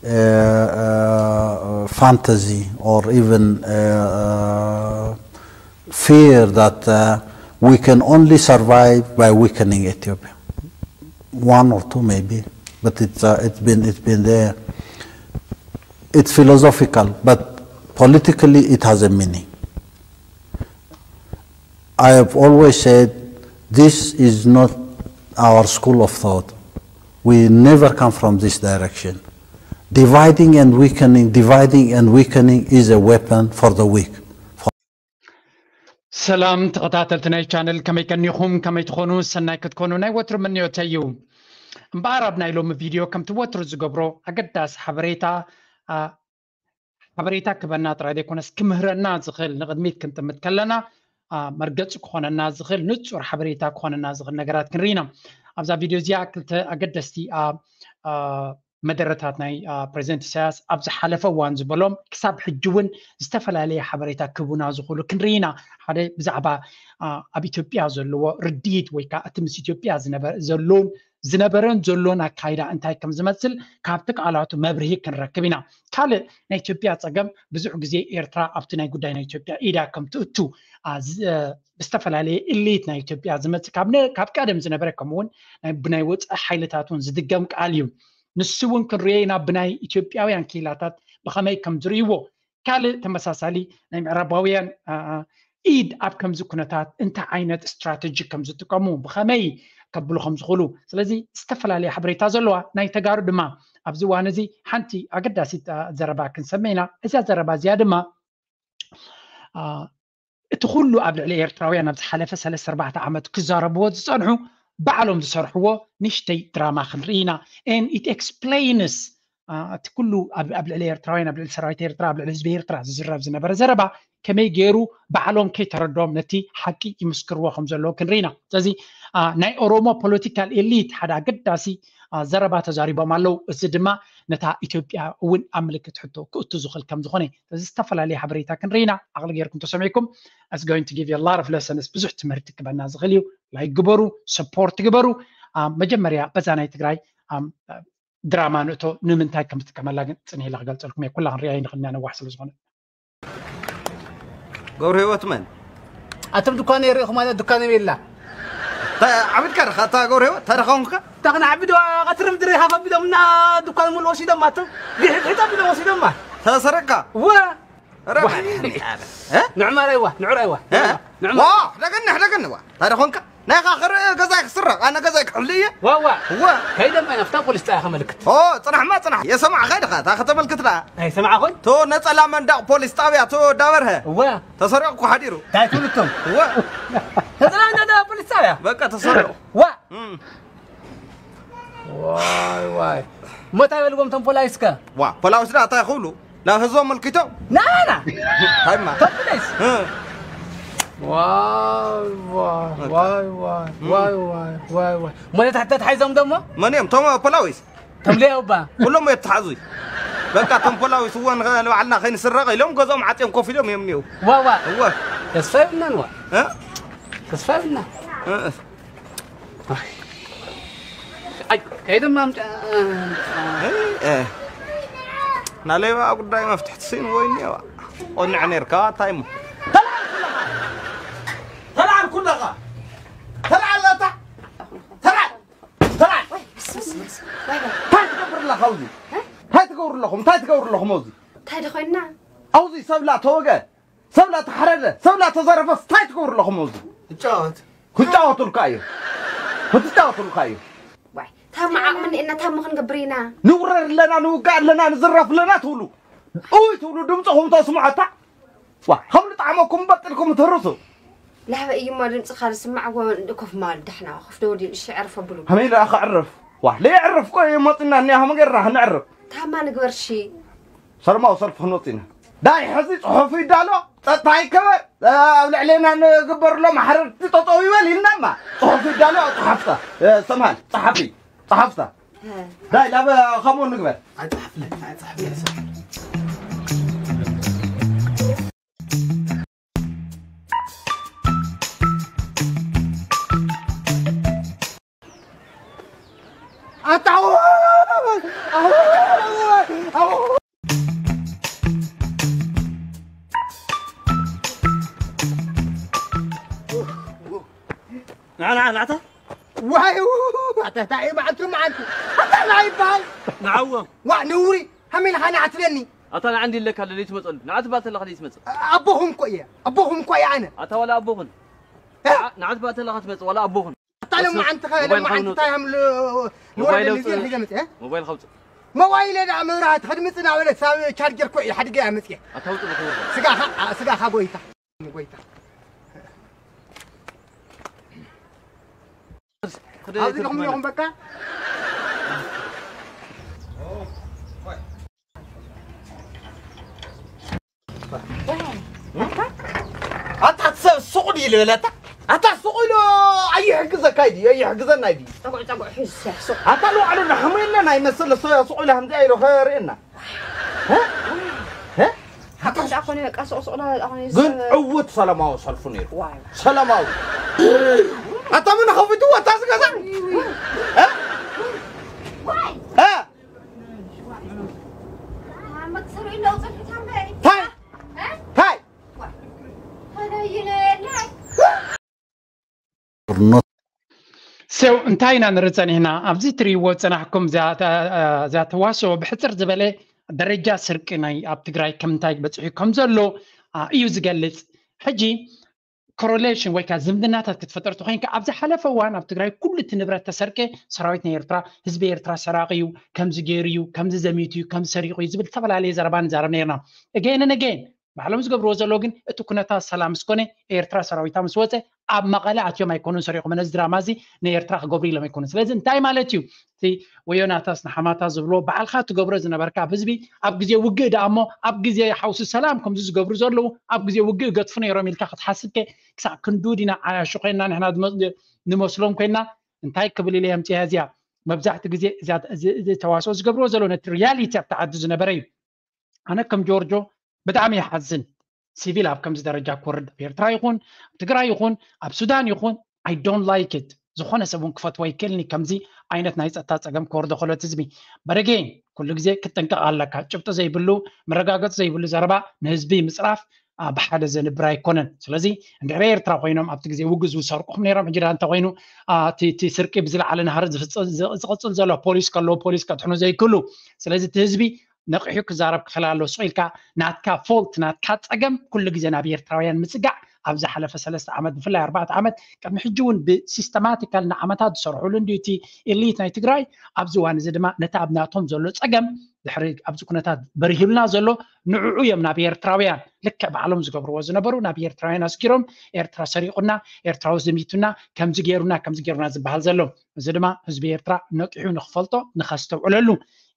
uh, uh, fantasy or even uh, uh, fear that uh, we can only survive by weakening Ethiopia. One or two maybe, but it's, uh, it's been, it's been there. It's philosophical, but politically it has a meaning. I have always said this is not our school of thought. We never come from this direction. Dividing and weakening, dividing and weakening is a weapon for the weak. ሰላም ተኸታተልቲ ናይ ቻነል፣ ከመይ ቀኒኹም? ከመይ ትኾኑ? ሰናይ ክትኮኑ ናይ ወትሩ ምንዮተይ እዩ። እምበኣር ኣብ ናይ ሎሚ ቪድዮ ከምቲ ወትሩ ዝገብሮ ኣገዳሲ ሓበሬታ፣ ሓበሬታ ክበና ጥራይ ዘይኮነስ ክምህረና ዝኽእል፣ ንቕድሚት ክንጥምት ከለና መርገፂ ክኾነና ዝኽእል፣ ንፁር ሓበሬታ ክኾነና ዝኽእል ነገራት ክንርኢ ኢና። ኣብዛ ቪድዮ እዚኣ ክልተ ኣገደስቲ መደረታት ናይ ፕሬዚደንት ኢሳያስ ኣብ ዝሓለፈ እዋን ዝበሎም ክሳብ ሕጂ እውን ዝተፈላለየ ሓበሬታ ክህቡና ዝኽእሉ ክንርኢ ኢና። ሓደ ብዛዕባ ኣብ ኢትዮጵያ ዘለዎ ርድኢት ወይ ከዓ እቲ ምስ ኢትዮጵያ ዘለውን ዝነበረን ዘሎን ኣካይዳ እንታይ ከም ዝመስል ካብቲ ቃላቱ መብርሂ ክንረክብ ኢና። ካልእ ናይ ኢትዮጵያ ፀገም ብዙሕ ግዜ ኤርትራ ኣብቲ ናይ ጉዳይ ናይ ኢትዮጵያ ኢዳ ከም ትእቱ ብዝተፈላለየ ኢሊት ናይ ኢትዮጵያ ዝመፅእ ካብ ቀደም ዝነበረ ከምኡውን ብናይ ወፃኢ ሓይልታት እውን ዝድገም ቃል እዩ። ንሱ እውን ክንሪኦ ኢና ብናይ ኢትዮጵያውያን ክኢላታት ብኸመይ ከም ዝርእይዎ። ካልእ ተመሳሳሊ ናይ ምዕራባውያን ኢድ ኣብ ከምዚ ኩነታት እንታይ ዓይነት ስትራተጂ ከም ዝጥቀሙ ብኸመይ ከብሉ ከም ዝኽእሉ። ስለዚ ዝተፈላለየ ሓበሬታ ዘለዋ ናይ ተጋሩ ድማ ኣብዚ እዋን እዚ ሓንቲ ኣገዳሲት ዘረባ ክንሰምዕ ኢና። እዚኣ ዘረባ እዚኣ ድማ እቲ ኩሉ ኣብ ልዕሊ ኤርትራውያን ኣብ ዝሓለፈ ሰለስተ ኣርባዕተ ዓመት ክዛረብዎ ዝጸንሑ ባዕሎም ዝሰርሕዎ ንእሽተይ ድራማ ክንርኢ ኢና። And it explains እቲ ኩሉ ኣብ ልዕሊ ኤርትራውያን፣ ኣብ ልዕሊ ሰራዊት ኤርትራ፣ ኣብ ልዕሊ ህዝቢ ኤርትራ ዝዝረብ ዝነበረ ዘረባ ከመይ ገይሩ ባዕሎም ከይተረድኦም ነቲ ሓቂ ይምስክርዎ ከም ዘለዉ ክንርኢ ኢና። ስለዚ ናይ ኦሮሞ ፖለቲካል ኤሊት ሓደ ኣገዳሲ ዘረባ ተዛሪቦም ኣለዉ። እዚ ድማ ነታ ኢትዮጵያ እውን ኣብ ምልክት ሕቶ ክእቱ ዝኽእል ከም ዝኾነ። ስለዚ ዝተፈላለየ ሓበሬታ ክንርኢ ኢና። ዓቕሊ ገይርኩም ተሰሚዕኩም it's going to give you a lot of lessons። ብዙሕ ትምህርቲ ክበና ዝኽእል እዩ። ላይክ ግበሩ፣ ሰፖርት ግበሩ። መጀመርያ በዛ ናይ ትግራይ ድራማ ንእቶ ንምንታይ ከም ትጥቀመላ ግን ጽንሕ ኢለ ክገልጸልኩም እየ። ኩላ ክንሪኣ ኣይንኽእልን ኢና ነዋሕ ስለ ዝኾነ። ገብረ ህይወት መን? ኣቶም ድኳነይ ርኢኹም ማለት ድኳነይ የላ። ዓብድካ ድኻ እታ ገብረ ህይወት ታሪኻ ኾንካ? እታ ክንዓቢ ዶ ቀትሪ ምድሪ ሃፍ ኣቢሎምና ድኳን ሙሉ ወሲዶማ ኣቶም። ግሕጥሕጥ ኣቢሎም ወሲዶማ። ተሰረቅካ? ወ ረ ንዑ ማረይዋ ንዑ ራይዋ። ንዑ ዋ ሕደገኒ ሕደገኒ ዋ ታሪኻ ኾንካ? ናይኻ ክርኢ ገዛይ ክስረቕ ኣነ ገዛይ ክሕሉ እየ። ዋዋ እወ ከይደማ ኢና ፍታ ፖሊስ ጣያ ከመልክት። ኦ ጽናሕማ ጽናሕ የሰማዕኻ ኢኻ እታ ከተመልክት ደኣ። ኣይሰማዕኹን። ቶ ነጸላ መንደቕ ፖሊስ ጣብያ ቶ ዳበርሀ እወ ተሰሪቑ እኮ ሓዲሩ። እንታይ ትብሉ እቶም? እወ ነጸላ መንደቕ ፖሊስ ጣብያ በቃ ተሰሪቑ። ዋ ዋይ ዋይ እሞ እንታይ በልዎም እቶም ፖላይስከ? ዋ ፖላዊስ ደኣ እንታይ ክብሉ ናብ ህዝቦም ኣመልኪቶም ናና ታይማ ተብለስ ዋይ ዋይ ዋይ ዋይ ዋይ ዋይ ዋይ ዋይ ሞለ ታሕተ ተሓይዞም ደሞ መን እዮም ቶም ፖላዊስ ተምለያ እባ ኩሎም የተሓዙ በቃ ቶም ፖላዊስ እወ ንባዕልና ከይንስረቕ ኢሎም ገዝኦም ዓፅዮም ኮፍ ኢሎም እዮም እኒው ዋዋ እወ ተስፋ ይብልናን ዋ ተስፋ ይብልና ከይድማ ናለይባ ጉዳይ መፍትሕቲ ስኢንዎ እኒአዋ ቆንዐ ነርካ እንታይ እሞ ተልዓል ኩለኻ ተልዓል ኣታ ተልዓል ተልዓል እንታይ ትገብር ኣለኻ ኣብዚ እንታይ ትገብሩ ኣለኹም እንታይ ትገብሩ ኣለኹም ኣብዚ እንታይ ዶ ኮይንና ኣብዚ ሰብላ ተወገ ሰብላ ተሓረደ፣ ሰብላ ተዘረፈስ ታይ ትገብሩ ኣለኹም ኣብዚ? ክጫወት። ክጫወቱልካ እዮም። ክትጫወቱልካ እዮም። ዋይ፣ ታማ ዓቕሚ እኒኤና ታማ ክንገብር ኢና። ንውረር ኣለና፣ ንውጋእ ኣለና፣ ንዝረፍ ኣለና ትብሉ። እውይ ትብሉ ድምፅኹም ተስምዖ እታ። ዋ፣ ከም ልጣዕመኩም በጥልኩም ትህርሱ። ላህበ እዩማ ድምፅኻ ዝስማዕ ኮፍ ማል ዳሕና ኮፍ ደወል እሺ ዕርፍ ኣብሉ። ከመይ ደኣ ክዕርፍ? ዋ፣ ለየዕርፍ እኮ እዩ መፂና እኒኣ ከመ ገይርና ክንዕርፍ? ታማ ንግበር እሺ። ሰላማዊ ሰልፊ ክንወፅእ ኢና። ዳይ ሕዚ ፅሑፍ ይዳሎ፣ ፀጥታ ይከበር፣ ኣብ ልዕሌና ንግበር ኣሎ ማሕረርቲ ጠጠው ይበል ኢልና እማ ፅሑፍ ይዳሎ ፀሓፍታ ሰምሃል ፀሓፊ ፀሓፍታ ዳይ ናብ ከምኡ ንግበር። ኣታ ናዓ ናዕታ ዋይ ኣታ እንታይ እዩ መዓልቱ መዓልቱ ኣታ ናይ ይበሃል ንዓዎ ዋ ንውሪ ሃመይ ኢልካ ንዓ ትብለኒ ኣታ ንዓ እንዲ ኣለካ ለለይ ትመፀሉ ንዓ ትበሃል ተለካ ለይ ትመፀ ኣቦኹም እኮ እየ ኣቦኹም እኮ እየ ኣነ ኣታ ዋላ ኣቦኹን ንዓ ትበሃል ተለካ ትመፀ ዋላ ኣቦኹን ኣታ ለማዓንቲ ኸ ሞባይል ለማዓንቲ ኻውኖ- እንታይ ሃም ሞባይል ልወረደኒ ኣውፅእ ዜር ሒዘ መፅእ ሞባይል ካውፅእ መዋይለ ደኣ መብራህቲ ከድምፅ እናበለት ሳብ ቻርጀር ኮ ኢለ ሓዲገ እያ መፅየ ኣታ ውፅእ በተወርደ ስጋኻ ስጋኻ ጎይታ ጎይታ ኣብዚ ዲኹም ዲኹም በቃ ኣታ ሰብ ሱቕ ድዩ ልበለታ ኣታ ሱቕ ኢሎ ኣይሕግዘካ ድዩ ኣይሕግዘና ድዩ ፀጉዕ ፀጉዕ ሒዙ ሰሕሱቕ ኣታ ልዋዕሉ ንሕሙየና ናይ መስለ ሱቕ ኢሎ ከምዚኣ ኢሎ ከርእየና ሓካሽ ኣኮነ በቃ ሱቕ ሱቕ ዳበል ኣኾነ ግን ዕውት ሰላማዊ ሰልፉ ነይሩ ዋይ ሰላማዊ ኣታ ምን ከፊትዎ ኣታ ዝገዛ እ? እ? መክሰሩ ኢለው ፅርፊት ኣምበይ ታይ ታይ ተለይነ የለ ሰው እንታይ ኢና ንርኢ ጸኒሕና ኣብዚ ትርእይዎ ዝጸናሕኩም እዚኣ ተዋስኦ ብሕጽር ዝበለ ደረጃ ስርቂ ናይ ኣብ ትግራይ ከምንታይ በጽሑ ከም ዘሎ እዩ ዝገልጽ ሕጂ ኮሮሌሽን ወይ ከዓ ዝምድናታት ክትፈጥር ተኮይንካ ኣብ ዝሓለፈ እዋን ኣብ ትግራይ ኩሉ እቲ ንብረት ተሰርቀ ሰራዊት ናይ ኤርትራ ህዝቢ ኤርትራ ሰራቂ እዩ ከምዚ ገይሩ እዩ ከምዚ ዘሚቱ እዩ ከምዚ ሰሪቁ እዩ ዝብል ዝተፈላለየ ዘረባ ንዛረብ ነርና እገይንን እገይን ባዕሎም ዝገብርዎ ዘለዉ ግን እቲ ኩነታት ሰላም ምስ ኮነ ኤርትራ ሰራዊታ ምስ ወፀ ኣብ መቐለ ኣትዮም ኣይኮኑን ሰሪቖም ነዚ ድራማ እዚ ንኤርትራ ክገብሩ ኢሎም ኣይኮኑን ስለዚ እንታይ ማለት እዩ እቲ ወዮናታስ ንሓማታ ዝብሎ ባዕልካ ትገብሮ ዝነበርካ ኣብ ህዝቢ ኣብ ግዜ ውግእ ደኣ እሞ ኣብ ግዜ ሓውሲ ሰላም ከምዚ ዝገብሩ ዘለዉ ኣብ ግዜ ውግእ ገጥፉ ነይሮም ኢልካ ክትሓስብከ ክሳብ ክንዱ ዲና ዓያሹ ኮይንና ንሕና ንመስሎም ኮይንና እንታይ ክብል ኢለ የምፅያ እዚኣ መብዛሕቲ ግዜ እዚ ተዋስኦ ዝገብርዎ ዘለዉ ነቲ ሪያሊቲ ኣብቲ ዓዲ ዝነበረ እዩ ኣነ ከም ጆርጆ ብጣዕሚ ይሓዝን ሲቪል ኣብ ከምዚ ደረጃ ክወርድ ኣብ ኤርትራ ይኹን ኣብ ትግራይ ይኹን ኣብ ሱዳን ይኹን I don't like it ዝኾነ ሰብ እውን ክፈትዎ ይክእልኒ ከምዚ ዓይነት ናይ ፀጥታ ፀገም ክወርዶ ከሎ ህዝቢ በደገይን ኩሉ ግዜ ክትጥንቀቕ ኣለካ ጭብጢ ዘይብሉ መረጋገፂ ዘይብሉ ዘረባ ንህዝቢ ምፅራፍ ብሓደ ዘንብር ኣይኮነን ስለዚ እንድሕሪ ኤርትራ ኮይኖም ኣብቲ ግዜ ውግዝ ዝሰርቁኹም ነይሮም ሕጂ እንተኮይኑ እቲ ስርቂ ብዝለዓለ ናህሪ ዝቕፅል ዘሎ ፖሊስ ከለዎ ፖሊስ ከድሕኑ ዘይክእሉ ስለዚ እቲ ህዝቢ ነቒሑ ክዛረብ ክኽእል ኣለዎ ስቕ ኢልካ ናትካ ፎልት ናትካ ፀገም ኩሉ ግዜ ናብ ኤርትራውያን ምፅጋዕ ኣብ ዝሓለፈ ሰለስተ ዓመት ብፍላይ ኣርባዕተ ዓመት ቅድሚ ሕጂ እውን ብሲስተማቲካል ንዓመታት ዝሰርሕሉ እንድዩ እቲ ኤሊት ናይ ትግራይ ኣብዚ እዋን እዚ ድማ ነቲ ኣብ ናቶም ዘሎ ፀገም ድሕሪ ኣብዚ ኩነታት በሪሂልና ዘሎ ንዕዑ እዮም ናብ ኤርትራውያን ልክዕ ባዕሎም ዝገብርዎ ዝነበሩ ናብ ኤርትራውያን ኣስጊሮም ኤርትራ ሰሪቑና ኤርትራዊ ዘሚቱና ከምዚ ገይሩና ከምዚ ገይሩና ዝበሃል ዘሎ እዚ ድማ ህዝቢ ኤርትራ ነቂሑ ንክፈልጦ ንኸስተውዕለሉ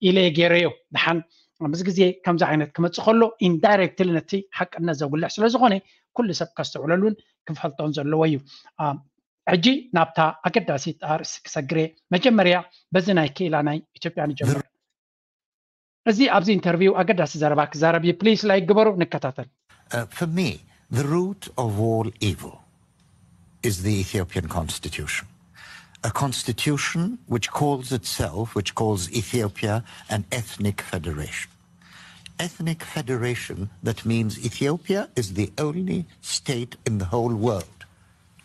ኢለ ገይረዮ ድሓን ኣብዚ ግዜ ከምዚ ዓይነት ክመፅእ ከሎ ኢንዳይሬክትሊ ነቲ ሓቅነት ዘጉልሕ ስለ ዝኾነ ኩሉ ሰብ ከስተውዕለሉን ክፈልጦን ዘለዎ እዩ ሕጂ ናብታ ኣገዳሲት ኣርእስቲ ክሰግር እየ መጀመርያ በዚ ናይ ክኢላ ናይ ኢትዮጵያ ንጀምር እዚ ኣብዚ ኢንተርቪው ኣገዳሲ ዘረባ ክዛረብ እዩ ፕሊስ ላይክ ግበሩ ንከታተል Uh, for me, the root of all evil is the Ethiopian constitution. A constitution which calls itself, which calls Ethiopia an ethnic federation. Ethnic federation, that means Ethiopia is the only state in the whole world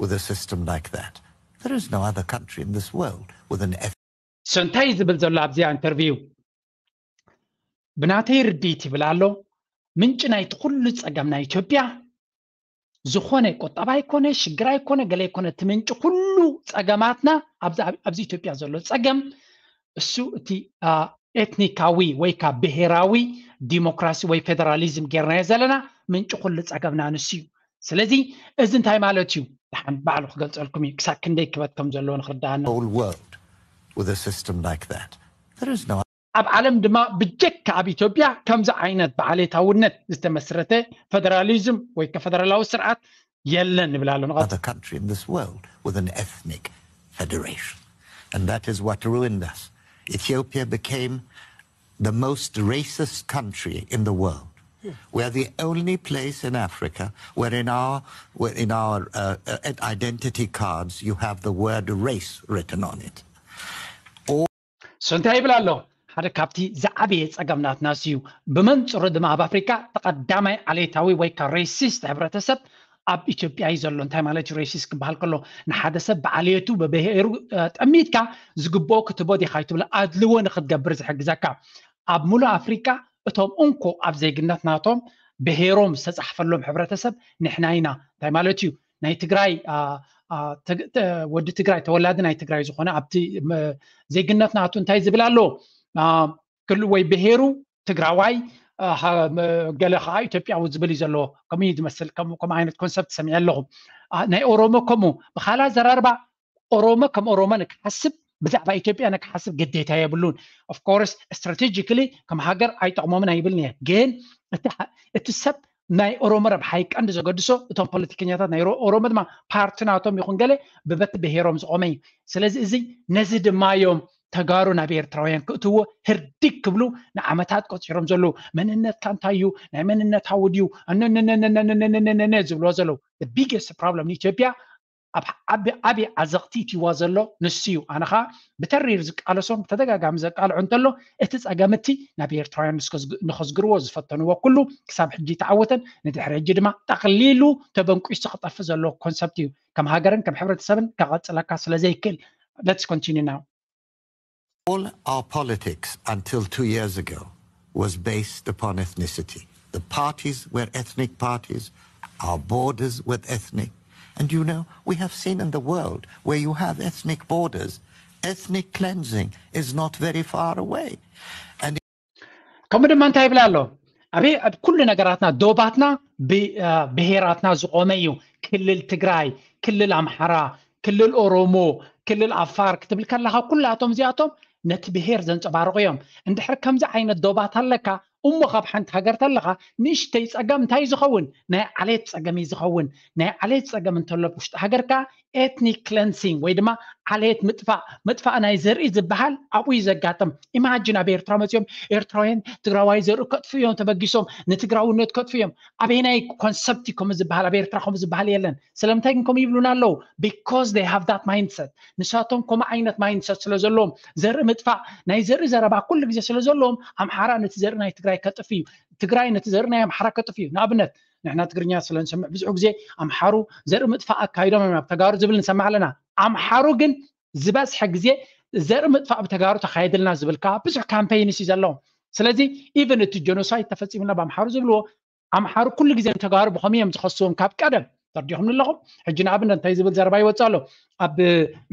with a system like that. There is no other country in this world with an ethnic. So እንታይ ዝብል ዘሎ ኣብዚኣ ኢንተርቪው ብናተይ ርድኢት ይብል ኣሎ ምንጪ ናይቲ ኩሉ ፀገም ናይ ኢትዮጵያ ዝኾነ ቁጠባ ኣይኮነ ሽግር ኣይኮነ ገለ ኣይኮነ እቲ ምንጪ ኩሉ ፀገማትና ኣብዚ ኢትዮጵያ ዘሎ ፀገም እሱ እቲ ኤትኒካዊ ወይ ከዓ ብሄራዊ ዲሞክራሲ ወይ ፌደራሊዝም ጌርናዮ ዘለና ምንጪ ኩሉ ፀገምና ንሱ እዩ ስለዚ እዚ እንታይ ማለት እዩ ድሓን ባዕሉ ክገልፀልኩም እዩ ክሳብ ክንደይ ክበት ከም ዘለዎ ንክርዳኣና whole world with a system like that. There is no ኣብ ዓለም ድማ ብጀካ ኣብ ኢትዮጵያ ከምዚ ዓይነት ብዓሌታውነት ዝተመስረተ ፈደራሊዝም ወይ ከፈደራላዊ ስርዓት የለን ንብል ኣሎ other country in this world with an ethnic federation. And that is what ruined us. Ethiopia became the most racist country in the world. We are the only place in Africa where in our, where in our uh, uh, identity cards you have the word race written on it. So እንታይ ይብል ኣሎ ሓደ ካብቲ ዝዓበየ ፀገም ናትና እዩ ብመንፅሩ ድማ ኣብ ኣፍሪካ ተቐዳማይ ዓሌታዊ ወይ ካ ሬሲስት ሕብረተሰብ ኣብ ኢትዮጵያ እዩ ዘሎ። እንታይ ማለት እዩ racist ክበሃል ከሎ? ንሓደ ሰብ ብዓልየቱ ብብሄሩ ጠሚትካ ዝግብኦ ክትቦ ዲኻ ይትብለ ኣድልዎ ንክትገብር ዝሕግዘካ። ኣብ ሙሉእ ኣፍሪቃ እቶም እንኮ ኣብ ዜግነት ናቶም ብሄሮም ዝተፃሕፈሎም ሕብረተሰብ ንሕና ኢና። እንታይ ማለት እዩ? ናይ ትግራይ ወዲ ትግራይ ተወላዲ ናይ ትግራይ ዝኾነ ኣብቲ ዜግነት ናቱ እንታይ ዝብል ኣሎ? ክሉ ወይ ብሄሩ ትግራዋይ ገለ ከዓ ኢትዮጵያዊ ዝብል እዩ ዘለዎ። ከምኡ እዩ ዝመስል። ከምኡ ዓይነት ኮንሰፕት ሰሚዐ ኣለኹ። ናይ ኦሮሞ ከምኡ ብካላ ዘራርባ ኦሮሞ ከም ኦሮሞ ንክሓስብ ብዛዕባ ኢትዮጵያ ንክሓስብ ግዴታ የብሉን። Of course strategically ከም ሃገር ኣይጠቕሞምን ኣይብልን እየ። ግን እቲ ሰብ ናይ ኦሮሞ ረብሓ እዩ ቀንዲ ዘገድሶ። እቶም ፖለቲከኛታት ናይ ኦሮሞ ድማ ፓርቲ ናቶም ይኹን ገለ ብበቲ ብሄሮም ዝቆመ እዩ። ስለዚ እዚ ነዚ ድማ እዮም ተጋሩ ናብ ኤርትራውያን ክእትዎ ህርዲግ ክብሉ ንዓመታት ቆፂሮም ዘለዉ። መንነትካ እንታይ እዩ? ናይ መንነት ሃዊ ድዩ? ነነነነነነነነ ዝብልዎ ዘለዉ። The biggest problem ንኢትዮጵያ ኣብ ዓቢ ዓዘቕቲ እትይዋ ዘሎ ንሱ እዩ። ኣነ ኸዓ ብተሪር ዝቃለሶም ብተደጋጋሚ ዘቃልዖ እንተሎ እቲ ፀገም እቲ ናብ ኤርትራውያን ንኸዝግርዎ ዝፈተንዎ ኩሉ ክሳብ ሕጂ ተዓወተን ንድሕሪ ሕጂ ድማ ጠቕሊሉ ተበንቂሱ ክጠፍእ ዘሎ ኮንሰፕት እዩ። ከም ሃገርን ከም ሕብረተሰብን ከቐፅለካ ስለ ዘይክእል። Let's continue now. All our politics until two years ago was based upon ethnicity. The parties were ethnic parties, our borders were ethnic. And you know, we have seen in the world where you have ethnic borders, ethnic cleansing is not very far away. And ከምኡ ድማ እንታይ ይብል ኣሎ? ኣብ ኩሉ ነገራትና ዶባትና ብሄራትና ዝቆመ እዩ። ክልል ትግራይ፣ ክልል ኣምሓራ፣ ክልል ኦሮሞ፣ ክልል ኣፋር ክትብል ከለካ ኩላቶም እዚኣቶም ነቲ ብሄር ዘንፀባርቑ እዮም። እንድሕር ከምዚ ዓይነት ዶባት ኣለካ እሞ ካብ ሓንቲ ሃገር ተለካ ንእሽተይ ፀገም እንታይ ዝኸውን? ናይ ዓሌት ፀገም እዩ ዝኸውን። ናይ ዓሌት ፀገም እንተሎ ውሽጢ ሃገርካ ኤትኒክ ክለንሲንግ ወይ ድማ ዓሌት ምጥፋእ ምጥፋእ ናይ ዘርኢ ዝበሃል ኣብኡ እዩ ዘጋጥም። ኢማጂን ኣብ ኤርትራ መፅኦም ኤርትራውያን ትግራዋይ ዘርኢ ከጥፉ እዮም ተበጊሶም ንትግራውነት ከጥፉ እዮም። ኣበየናይ ኮንሰፕት እዩ ከምኡ ዝበሃል? ኣብ ኤርትራ ከምኡ ዝበሃል የለን። ስለምንታይ ግን ከምኡ ይብሉና ኣለዉ? Because they have that mindset። ንሳቶም ከምኡ ዓይነት ማይንድሰት ስለ ዘለዎም ዘርኢ ምጥፋእ ናይ ዘርኢ ዘረባ ኩሉ ግዜ ስለ ዘለዎም ኣምሓራ ነቲ ዘርኢ ናይ ትግራይ ከጥፍ እዩ፣ ትግራይ ነቲ ዘርኢ ናይ ኣምሓራ ከጥፍ እዩ። ንኣብነት ንሕና ትግርኛ ስለ ንሰምዕ ብዙሕ ግዜ ኣምሓሩ ዘርኢ ምጥፋእ ኣካይዶም እዮም ኣብ ተጋሩ ዝብል ንሰምዕ ኣለና። ኣምሓሩ ግን ዝበዝሐ ግዜ ዘርኢ ምጥፋእ ብተጋሩ ተኻየድልና ዝብል ከዓ ብዙሕ ካምፔይንስ እዩ ዘለዎም። ስለዚ ኢቨን እቲ ጀኖሳይድ ተፈፂሙና ብኣምሓሩ ዝብልዎ ኣምሓሩ ኩሉ ግዜ ንተጋሩ ብኸመይ እዮም ዝኸስዎም ካብ ቀደም ተርዲኹም ኣለኹም። ሕጂ ንኣብነት እንታይ ዝብል ዘረባ ይወፅእ ኣሎ? ኣብ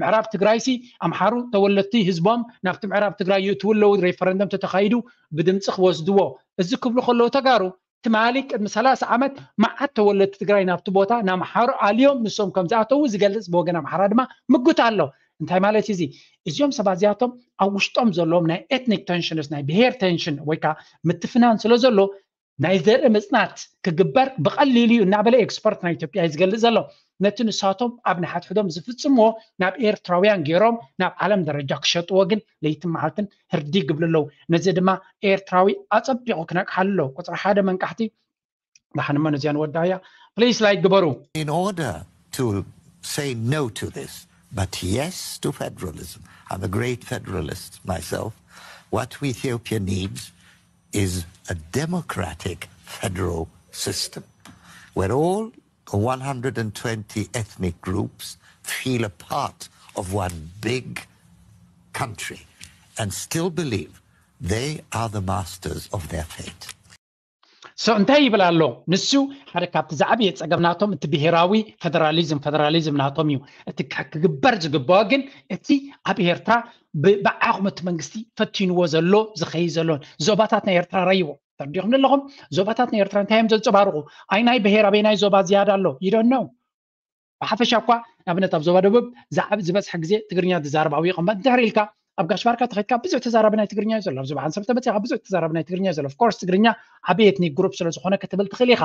ምዕራብ ትግራይሲ ኣምሓሩ ተወለድቲ ህዝቦም ናብቲ ምዕራብ ትግራይ ይእትዉ ኣለዉ፣ ሬፈረንደም ተተኻይዱ ብድምፂ ክወስድዎ። እዚ ክብሉ ከለዉ ተጋሩ ትማሊ ቅድሚ ሰላሳ ዓመት መዓት ተወለድቲ ትግራይ ናብቲ ቦታ ንኣምሓሩ ኣልዮም ንሶም ከም ዝኣተዉ ዝገልፅ ብወገን ኣምሓራ ድማ ምጉት ኣሎ። እንታይ ማለት እዩ እዚ? እዚኦም ሰባት እዚኣቶም ኣብ ውሽጦም ዘለዎም ናይ ኤትኒክ ቴንሽንስ ናይ ብሄር ቴንሽን ወይ ከዓ ምትፍናን ስለ ዘሎ ናይ ዘርኢ ምፅናት ክግበር ብቐሊሉ እዩ እናበለ ኤክስፐርት ናይ ኢትዮጵያ እዩ ዝገልፅ ዘሎ። ነቲ ንሳቶም ኣብ ንሓድሕዶም ዝፍፅምዎ ናብ ኤርትራውያን ገይሮም ናብ ዓለም ደረጃ ክሸጥዎ ግን ለይትን መዓልትን ህርዲ ይግብሉ ኣለዉ። ነዚ ድማ ኤርትራዊ ኣፀቢቑ ክነቅሓሉ ኣለዎ። ቁፅሪ ሓደ መንቃሕቲ። ደሓን እሞ ነዚኣ ንወዳእያ። ፕሊስ ላይክ ግበሩ። In order to say no to this, but yes to federalism, I'm a great federalist myself, what Ethiopia needs is a democratic federal system where all one hundred and twenty ethnic groups feel a part of one big country and still believe they are the masters of their fate. So እንታይ ይብል ኣሎ ንሱ? ሓደ ካብቲ ዝዓበየ ፀገም ናቶም እቲ ብሄራዊ ፈደራሊዝም ፈደራሊዝም ናቶም እዩ። እቲ ክግበር ዝግበኦ ግን እቲ ኣብ ኤርትራ ብዓቕሚ እቲ መንግስቲ ፈቲንዎ ዘሎ ዝኸይ ዘሎን ዞባታት ናይ ኤርትራ ረይዎ ተርዲኹም ኣለኹም። ዞባታት ናይ ኤርትራ እንታይ እዮም ዘንፀባርቑ? ኣይ ናይ ብሄር ኣበይ ናይ ዞባ ዝያዳ ኣሎ ይደነው። ብሓፈሻ እኳ ንኣብነት ኣብ ዞባ ደቡብ ዝዓብ ዝበዝሐ ግዜ ትግርኛ ዝዛረብ ኣብኡ ይቐመጥ። እንድሕር ኢልካ ኣብ ጋሽ ባርካ ተኸድካ ብዙሕ ተዛራቢ ናይ ትግርኛ እዩ ዘሎ። ኣብ ዞባ ዓንሰብ ተመፂኻ ብዙሕ ተዛራቢ ናይ ትግርኛ እዩ ዘሎ። ኦፍኮርስ ትግርኛ ዓብዪ ኤትኒክ ግሩፕ ስለ ዝኾነ ክትብል ትኽእል ኢኻ።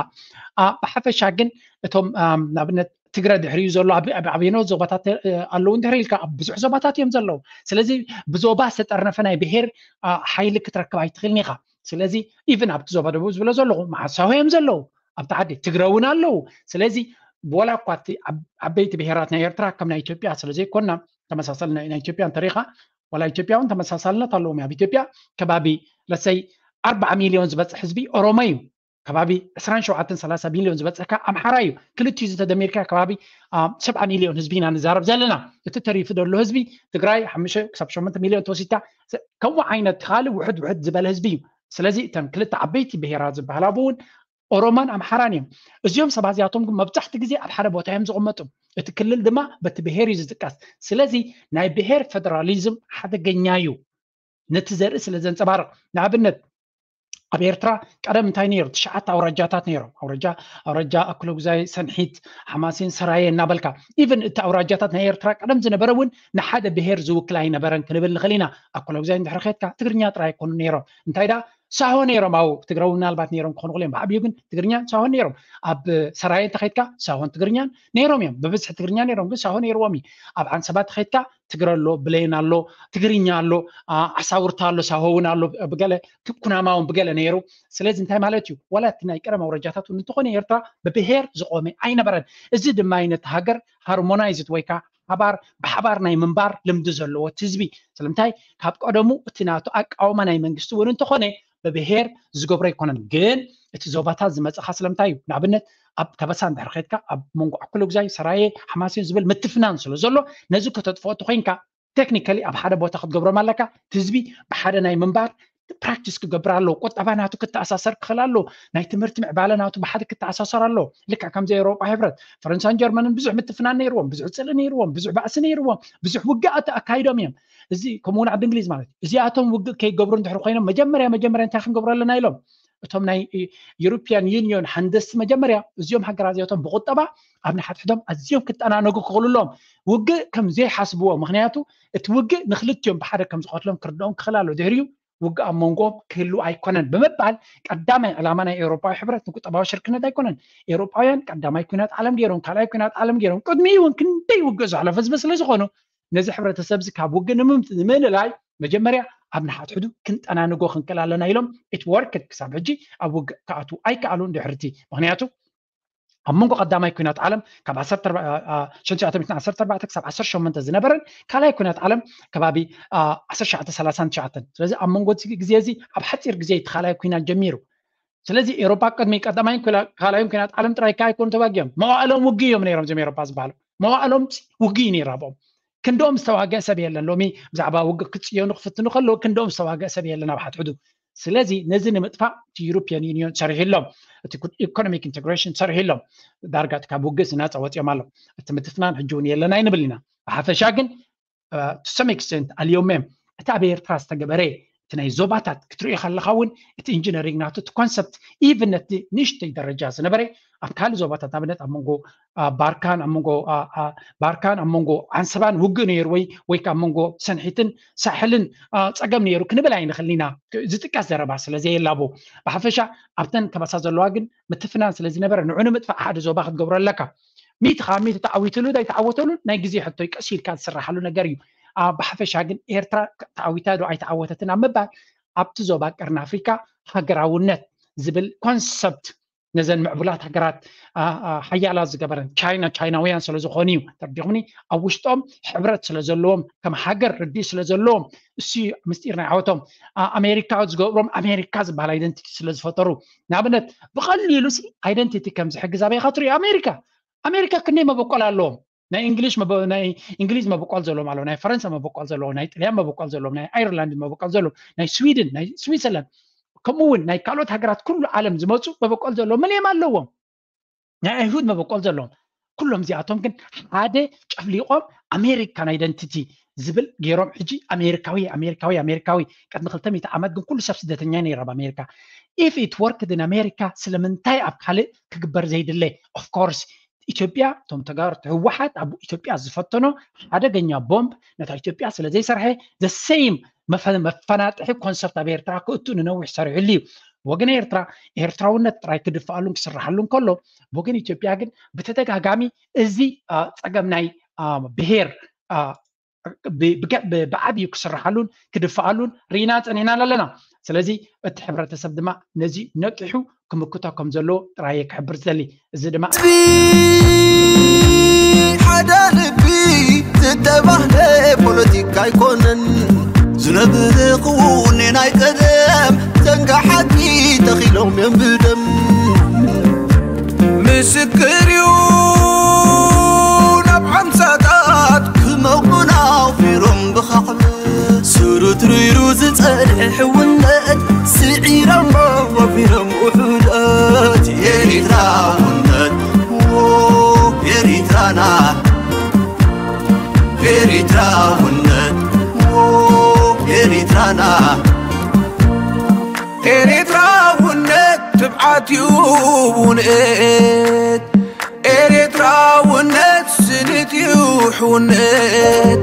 ብሓፈሻ ግን እቶም ንኣብነት ትግረ ድሕሪኡ ዘሎ ኣብ ዓብይኖ ዞባታት ኣለዉ እንድሕር ኢልካ ኣብ ብዙሕ ዞባታት እዮም ዘለዉ። ስለዚ ብዞባ ዝተጠርነፈ ናይ ብሄር ሓይሊ ክትረክብ ኣይትኽእልን ኢኻ። ስለዚ ኢቭን ኣብቲ ዞባ ደቡብ ዝብሎ ዘለኹ መዓሳሆ እዮም ዘለዉ ኣብቲ ዓዲ ትግረ እውን ኣለዉ። ስለዚ ወላ እኳ እቲ ዓበይቲ ብሄራት ናይ ኤርትራ ከም ናይ ኢትዮጵያ ስለ ዘይኮና ተመሳሳሊ ናይ ኢትዮጵያ እንተሪኻ ወላ ኢትዮጵያ እውን ተመሳሳልነት ኣለዎም። ኣብ ኢትዮጵያ ከባቢ ለሰይ ኣርባዓ ሚልዮን ዝበፅሕ ህዝቢ ኦሮሞ እዩ። ከባቢ ዕስራን ሸውዓተን ሰላሳ ሚልዮን ዝበፀካ ኣምሓራ እዩ። ክልቲኡ ዝተደሚርካ ከባቢ ሰብዓ ሚልዮን ህዝቢ ኢና ንዛረብ ዘለና። እቲ ተሪፉ ዘሎ ህዝቢ ትግራይ ሓሙሽተ ክሳብ ሸሞንተ ሚልዮን ተወሲድካ ከምኡ ዓይነት ካልእ ውሕድ ውሕድ ዝበለ ህዝቢ እዩ። ስለዚ እተን ክልተ ዓበይቲ ብሄራት ዝበሃላ እውን ኦሮማን ኣምሓራን እዮም። እዚኦም ሰባት እዚኣቶም ግን መብዛሕቲ ግዜ ኣብ ሓደ ቦታ እዮም ዝቕመጡ። እቲ ክልል ድማ በቲ ብሄር እዩ ዝጥቀስ። ስለዚ ናይ ብሄር ፌደራሊዝም ሓደገኛ እዩ፣ ነቲ ዘርኢ ስለ ዘንፀባርቕ። ንኣብነት ኣብ ኤርትራ ቀደም እንታይ ነይሩ? ትሽዓተ ኣውራጃታት ነይሮም። ኣውራጃ ኣውራጃ ኣኩለጉዛይ፣ ሰንሒት፣ ሓማሴን፣ ሰራየ እናበልካ። ኢቨን እቲ ኣውራጃታት ናይ ኤርትራ ቀደም ዝነበረ እውን ንሓደ ብሄር ዝውክል ኣይነበረን ክንብል ንኽእል ኢና። ኣኩለጉዛይ እንድሕር ኸድካ ትግርኛ ጥራይ ኣይኮኑ ነይሮም። እንታይ ደኣ ሳሆ ነይሮም። ኣብ ትግራይ ምናልባት ነይሮም ክኾኑ ክእል እዮም። ብዓብዩ ግን ትግርኛን ሳሆን ነይሮም። ኣብ ሰራየ እንተኸድካ ሳሆን ትግርኛን ነይሮም እዮም። ብብዝሒ ትግርኛ ነይሮም ግን ሳሆ ነይርዎም እዩ። ኣብ ዓንሰባ እንተኸድካ ትግረ ኣሎ፣ ብሌን ኣሎ፣ ትግርኛ ኣሎ፣ ዓሳውርታ ኣሎ፣ ሳሆ እውን ኣሎ፣ ብገለ ኩናማ እውን ብገለ ነይሩ። ስለዚ እንታይ ማለት እዩ? ዋላ እቲ ናይ ቀደም ኣውረጃታት እውን እንተኾነ ኤርትራ ብብሄር ዝቆመ ኣይነበረን። እዚ ድማ ነቲ ሃገር ሃርሞናይዝድ ወይ ከዓ ሓባር ብሓባር ናይ ምንባር ልምዲ ዘለዎ ህዝቢ ስለምንታይ ካብ ቀደሙ እቲ ናቱ ኣቃውማ ናይ መንግስቲ እውን እንተኾነ ብብሄር ዝገብሮ ኣይኮነን። ግን እቲ ዞባታት ዝመፅኻ ስለምንታይ እዩ? ንኣብነት ኣብ ከበሳ እንድሕር ኸድካ ኣብ መንጎ ኣኩለጉዛይ፣ ሰራየ፣ ሓማሴን ዝብል ምትፍናን ስለ ዘሎ ነዚ ከተጥፍኦ ተኮይንካ ቴክኒካሊ ኣብ ሓደ ቦታ ክትገብሮም ኣለካ። ህዝቢ ብሓደ ናይ ምንባር ፕራክቲስ ክገብር ኣለዎ። ቁጠባ ናቱ ክተኣሳሰር ክኽእል ኣለዎ። ናይ ትምህርቲ ምዕባለ ናቱ ብሓደ ክተኣሳሰር ኣለዎ። ልክዕ ከምዚ ኤውሮጳ ሕብረት ፈረንሳን ጀርመንን ብዙሕ ምትፍናን ነይርዎም፣ ብዙሕ ፅልኢ ነይርዎም፣ ብዙሕ ባእሲ ነይርዎም፣ ብዙሕ ውግኣት ኣካይዶም እዮም። እዚ ከምኡውን ዓዲ እንግሊዝ ማለት እዩ። እዚኣቶም ውግእ ከይገብሩ እንድሕር ኮይኖም መጀመርያ መጀመርያ እንታይ ክንገብሩ ኣለና ኢሎም እቶም ናይ ዩሮፒያን ዩኒዮን ሃንደስቲ መጀመርያ እዚኦም ሃገራት እዚኣቶም ብቁጠባ ኣብ ንሓድሕዶም ኣዝዮም ክጠናነጉ ክኽእሉ ኣለዎም። ውግእ ከም ዘይሓስብዎ፣ ምክንያቱ እቲ ውግእ ንክልቲኦም ብሓደ ከም ዝኸትሎም ክርድኦም ክኽእል ኣሎ። ድሕሪኡ ውግእ ኣብ መንጎም ክህሉ ኣይኮነን ብምባል ቀዳማይ ዕላማ ናይ ኤውሮጳዊ ሕብረት ንቁጠባዊ ሽርክነት ኣይኮነን። ኤውሮጳውያን ቀዳማይ ኩናት ዓለም ገይሮም፣ ካልኣይ ኩናት ዓለም ገይሮም፣ ቅድሚኡ እውን ክንደይ ውግእ ዘሕለፈ ህዝቢ ስለ ዝኾኑ ነዚ ሕብረተሰብ እዚ ካብ ውግእ ንምም- ንምልላይ መጀመርያ ኣብ ንሓድሕዱ ክንጠናንጎ ክንክእል ኣለና ኢሎም ኢት ወርክድ ክሳብ ሕጂ ኣብ ውግእ ክኣትዉ ኣይከኣሉን። ድሕርቲ ምክንያቱ ኣብ መንጎ ቀዳማይ ኩናት ዓለም ካብ ዓሰርተ ኣርባዕተ አ- አ- ሽሕን ትሽዓተ ሚእትን ዓሰርተ ኣርባዕተ ክሳብ ዓሰርተ ሸሞንተ ዝነበረን ካልኣይ ኩናት ዓለም ከባቢ አ- ዓሰርተ ትሽዓተ ሰላሳን ትሽዓተን። ስለዚ ኣብ መንጎ እቲ ግዜ እዚ ኣብ ሓፂር ግዜ እቲ ካልኣይ ኩናት ጀሚሩ። ስለዚ ኤሮፓ ቅድሚ ቀዳማይን ኩላ- ካልኣይን ኩናት ዓለም ጥራይ ከ ኣይኮኑ ተዋጊኦም፣ መዋእሎም ውግእ እዮም ነይሮም። እዞም ኤሮፓ ዝበሃሉ መዋእሎም ውግእ እዩ ነይሩ ኣብኦም። ክንዶም ዝተዋገ ሰብ የለን። ሎሚ ብዛዕባ ውግእ ክፅየኑ ክፍትኑ ከለዉ ክንዶም ዝተዋገ ሰብ የለን ኣብ ሓድሕዱ። ስለዚ ነዚ ንምጥፋእ እቲ ዩሮፒያን ዩኒዮን ሰሪሑ ኣሎም፣ እቲ ኢኮኖሚክ ኢንቴግሬሽን ሰሪሑ ኣሎም። ዳርጋ እቲ ካብ ውግእ ናፃ ወፂኦም ኣሎ። እቲ ምትፍናን ሕጂ እውን የለን ኣይንብል ኢና። ብሓፈሻ ግን to some extent ኣልዮም እዮም። እቲ ኣብ ኤርትራ ዝተገበረ እቲ ናይ ዞባታት ክትሪኦ ከለካ እውን እቲ ኢንጂነሪንግ ናቱ እቲ ኮንሰፕት ኢቭን ነቲ ንእሽተይ ደረጃ ዝነበረ ኣብ ካልእ ዞባታት ንኣብነት ኣብ መንጎ አ፣ ባርካን ኣብ መንጎ አ፣ አ፣ ባርካን ኣብ መንጎ ዓንሰባን ውግእ ነይሩ ወይ ወይ ከዓ ኣብ መንጎ ሰንሒትን ሳሕልን አ፣ ፀገም ነይሩ ክንብል ኣይንኽእል ኢና። ዝጥቀስ ዘረባ ስለ ዘየላቡ ብሓፈሻ ኣብተን ከባሳ ዘለዋ ግን ምትፍናን ስለ ዝነበረ ንዑ ንምጥፋእ ሓደ ዞባ ክትገብሮ ኣለካ። ሚእቲ ካብ ሚእቲ ተዓዊትሉ ዶ ኣይተዓወተሉ ናይ ግዜ ሕቶ እዩ። ቀስ ኢልካ ዝስራሓሉ ነገር እዩ። አ፣ ብሓፈሻ ግን ኤርትራ ተዓዊታ ዶ ኣይተዓወተትን ኣብ ምባል ኣብቲ ዞባ ቀርኒ ኣፍሪካ ሃገራውነት ዝብል ኮንሰፕት ነዘን ምዕቡላት ሃገራት አ፣ አ፣ ሓያላት ዝገበረን ቻይና ቻይናውያን ስለ ዝኾኑ እዩ። ተረዲኹምኒ? ኣብ ውሽጦም ሕብረት ስለ ዘለዎም ከም ሃገር ርድኢት ስለ ዘለዎም እሱ እዩ ምስጢር ናይ ዓወቶም። አ፣ ኣሜሪካ ዝገብሮም ኣሜሪካ ዝበሃል ኣይደንቲቲ ስለ ዝፈጠሩ ንኣብነት ብቐሊሉ ሲ ኣይደንቲቲ ከም ዝሕግዝ ኣበይ ኢኻ ትሪኦ? ኣሜሪካ ኣሜሪካ ክንደይ መበቆል ኣለዎም። ናይ እንግሊሽ መበ- ናይ እንግሊዝ መበቆል ዘለዎም ኣለዎ፣ ናይ ፈረንሳ መበቆል ዘለዎም፣ ናይ ጥልያን መበቆል ዘለዎም፣ ናይ ኣይርላንድ መበቆል ዘለዎም፣ ናይ ስዊድን፣ ናይ ስዊዘርላንድ ከምኡ እውን ናይ ካልኦት ሃገራት ኩሉ ዓለም ዝመፁ መበቆል ዘለዎም ምን እዮም ኣለዎም። ናይ ኣይሁድ መበቆል ዘለዎም ኩሎም እዚኣቶም ግን ሓደ ጨፍሊቆም ኣሜሪካን ኣይደንቲቲ ዝብል ገይሮም ሕጂ ኣሜሪካዊ ኣሜሪካዊ ኣሜሪካዊ። ቅድሚ ክልተ ሚእቲ ዓመት ግን ኩሉ ሰብ ስደተኛ ነይሩ ኣብ ኣሜሪካ። If it worked in ኣሜሪካ ስለምንታይ ኣብ ካልእ ክግበር ዘይድለ? Of course ኢትዮጵያ እቶም ተጋሩ ህወሓት ኣብ ኢትዮጵያ ዝፈተኖ ሓደገኛ ቦምብ ነታ ኢትዮጵያ ስለ ዘይሰርሐ the same መፈ- መፈናጥሒ ኮንሰፕት ኣብ ኤርትራ ክእቱ ንነዊሕ ሰሪሕሉ እዩ። ወገን ኤርትራ ኤርትራውነት ጥራይ ክድፍኣሉን ክስርሓሉን ከሎ ወገን ኢትዮጵያ ግን ብተደጋጋሚ እዚ አ፣ ፀገም ናይ አ፣ ብሄር አ፣ ብ- ብገ- ብ- ብዓብዩ ክስርሓሉን ክድፍኣሉን ርኢና ፀኒሕና ኣለና። ስለዚ እቲ ሕብረተሰብ ድማ ነዚ ነቂሑ ክምክቶ ከም ዘለዎ ጥራየ ክሕብር ዝደሊ። እዚ ድማ ሓደ ልቢ ዝተባህለ ፖለቲካ ኣይኮነን ዝነብር ክውኔ ናይ ቀደም ዘንጋሓቲ ተኺሎም እዮም ብደም ትሪሩ ዝጸንሕ ሕውነት ስዒሮሞ ወፊሮም ውሑዳት ኤሪትራውነት ዎ ኤሪትራና ኤሪትራውነት ዎ ኤሪትራና ኤሪትራውነት ትብዓት እዩ ውንኤት ኤሪትራውነት ስኒት እዩ ሕውነት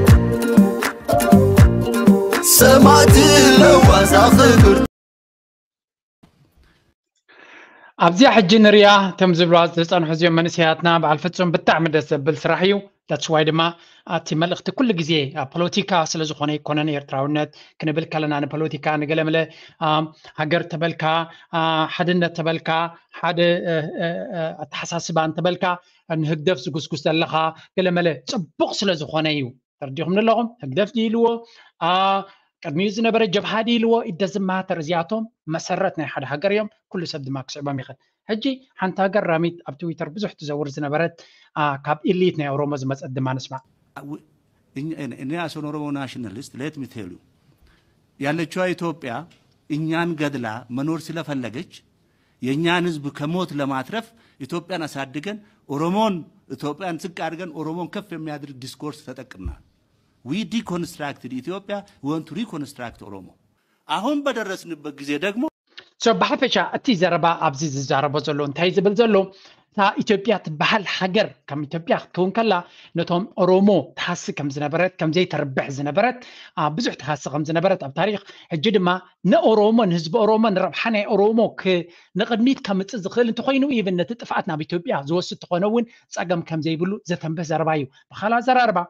ሰማዕቲ ለዋዛ ክብር ኣብዚኣ ሕጂ ንሪኣ እቶም ዝብልዋ ዝፀንሑ እዚኦም መንእሰያትና በዓል ፍፁም ብጣዕሚ ደስ ዘብል ስራሕ እዩ። ዳትስዋይ ድማ እቲ መልእኽቲ ኩሉ ግዜ ኣብ ፖለቲካ ስለ ዝኾነ ኣይኮነን። ኤርትራውነት ክንብል ከለና ንፖለቲካ ንገለመለ ሃገር ተበልካ ሓድነት ተበልካ ሓደ ኣተሓሳስባ እንተበልካ ንህግደፍ ዝጉስጉስ ዘለኻ ገለመለ ፅቡቕ ስለ ዝኾነ እዩ። ተረዲኹም ኣለኹም? ህግደፍ ድዩ ኢልዎ ቅድሚኡ ዝነበረ ጀብሃ ድዩ ኢልዎ? ኢደዝማተር እዚኣቶም መሰረት ናይ ሓደ ሃገር እዮም። ኩሉ ሰብ ድማ ክስዕቦም ይኽእል። ሕጂ ሓንቲ ሃገር ራሚት ኣብ ትዊተር ብዙሕ ትዘውር ዝነበረት ካብ ኢሊት ናይ ኦሮሞ ዝመፀት ድማ ንስማዕ። እኔ አሶን ኦሮሞ ናሽናሊስት ሌት ሚ ቴል ዩ ያለችዋ ኢትዮጵያ እኛን ገድላ መኖር ስለፈለገች የእኛን ህዝብ ከሞት ለማትረፍ ኢትዮጵያን አሳድገን ኦሮሞን ኢትዮጵያን ዝቅ አድርገን ኦሮሞን ከፍ የሚያደርግ ዲስኮርስ ተጠቅመናል። We deconstructed Ethiopia, we want to reconstruct Oromo. አሁን በደረስንበት ጊዜ ደግሞ ብሓፈሻ እቲ ዘረባ ኣብዚ ዝዛረቦ ዘሎ እንታይ ዝብል ዘሎ እታ ኢትዮጵያ ትበሃል ሃገር ከም ኢትዮጵያ ክትከውን ከላ ነቶም ኦሮሞ ትሃሲ ከም ዝነበረት ከም ዘይተርብሕ ዝነበረት ብዙሕ ትሃሲ ከም ዝነበረት ኣብ ታሪክ ሕጂ ድማ ንኦሮሞ ንህዝቢ ኦሮሞ ንረብሓ ናይ ኦሮሞ ንቕድሚት ከምፅእ ዝኽእል እንተኮይኑ ኢቨን ነቲ ጥፍኣት ናብ ኢትዮጵያ ዝወስድ ተኾነ እውን ፀገም ከም ዘይብሉ ዘተንብህ ዘረባ እዩ። ብካልእ ኣዘራርባ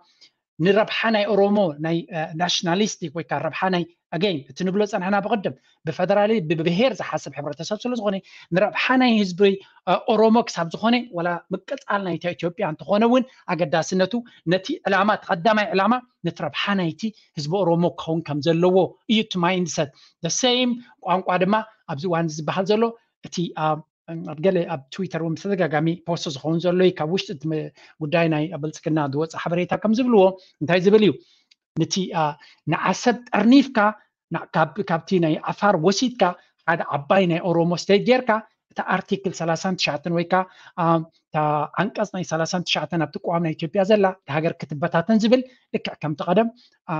ንረብሓ ናይ ኦሮሞ ናይ ናሽናሊስቲክ ወይ ከዓ ረብሓ ናይ ኣገይን እቲ ንብሎ ፀናሕና ብቅድም ብፈደራሊ ብብሄር ዝሓስብ ሕብረተሰብ ስለ ዝኾነ ንረብሓ ናይ ህዝቢ ኦሮሞ ክሳብ ዝኾነ ወላ ምቅፃል ናይታ ኢትዮጵያ እንተኾነ እውን ኣገዳስነቱ ነቲ ዕላማ እቲ ቀዳማይ ዕላማ ነቲ ረብሓ ናይቲ ህዝቢ ኦሮሞ ክኸውን ከም ዘለዎ እዩ እቲ ማይንድሰት። The same ቋንቋ ድማ ኣብዚ እዋን ዝበሃል ዘሎ እቲ ኣብ ገለ ኣብ ትዊተር እውን ብተደጋጋሚ ፖስት ዝኸውን ዘሎ እዩ። ካብ ውሽጢ እቲ ጉዳይ ናይ ብልፅግና ዝወፅእ ሓበሬታ ከም ዝብልዎ እንታይ ዝብል እዩ? ነቲ ንዓሰብ ጠርኒፍካ ካብቲ ናይ ዓፋር ወሲድካ ሓደ ዓባይ ናይ ኦሮሞ ስቴት ጌርካ እታ ኣርቲክል ሰላሳን ትሽዓተን ወይ ከዓ እታ ዓንቀፅ ናይ ሰላሳን ትሽዓተን ኣብቲ ቅዋም ናይ ኢትዮጵያ ዘላ እታ ሃገር ክትበታተን ዝብል ልክዕ ከምቲ ቀደም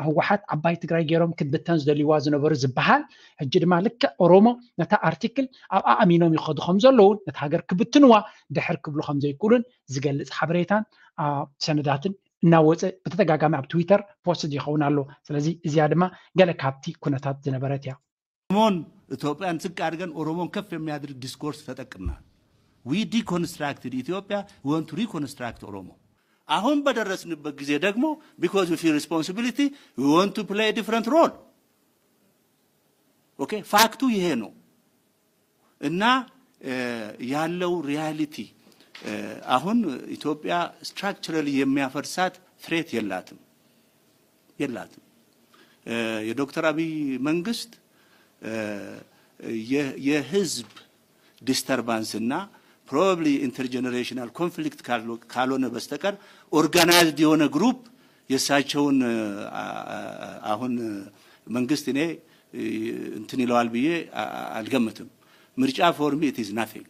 ህወሓት ዓባይ ትግራይ ገይሮም ክትብተን ዝደልይዋ ዝነበሩ ዝበሃል ሕጂ ድማ ልክዕ ኦሮሞ ነታ ኣርቲክል ኣብኣ ኣሚኖም ይኸዱ ከም ዘለውን ነታ ሃገር ክብትንዋ ድሕር ክብሉ ከም ዘይክእሉን ዝገልፅ ሓበሬታን ሰነዳትን እናወፀ ብተደጋጋሚ ኣብ ትዊተር ፖስት ይኸውን ኣሎ። ስለዚ እዚኣ ድማ ገለ ካብቲ ኩነታት ዝነበረት እያ። ኦሮሞን ኢትዮጵያን ዝቅ አድርገን ኦሮሞን ከፍ የሚያደርግ ዲስኮርስ ተጠቅመናል። We deconstructed Ethiopia, we want to reconstruct Oromo. አሁን በደረስንበት ጊዜ ደግሞ because we feel responsibility, we want to play a different role. Okay, ፋክቱ ይሄ ነው እና ያለው ሪያሊቲ አሁን ኢትዮጵያ ስትራክቸራሊ የሚያፈርሳት ትሬት የላትም የላትም። የዶክተር አብይ መንግስት የህዝብ ዲስተርባንስ እና probably intergenerational conflict ካልሆነ በስተቀር ኦርጋናይዝድ የሆነ ግሩፕ የእሳቸውን አሁን መንግስት እኔ እንትን ይለዋል ብዬ አልገምትም። ምርጫ for me it is nothing።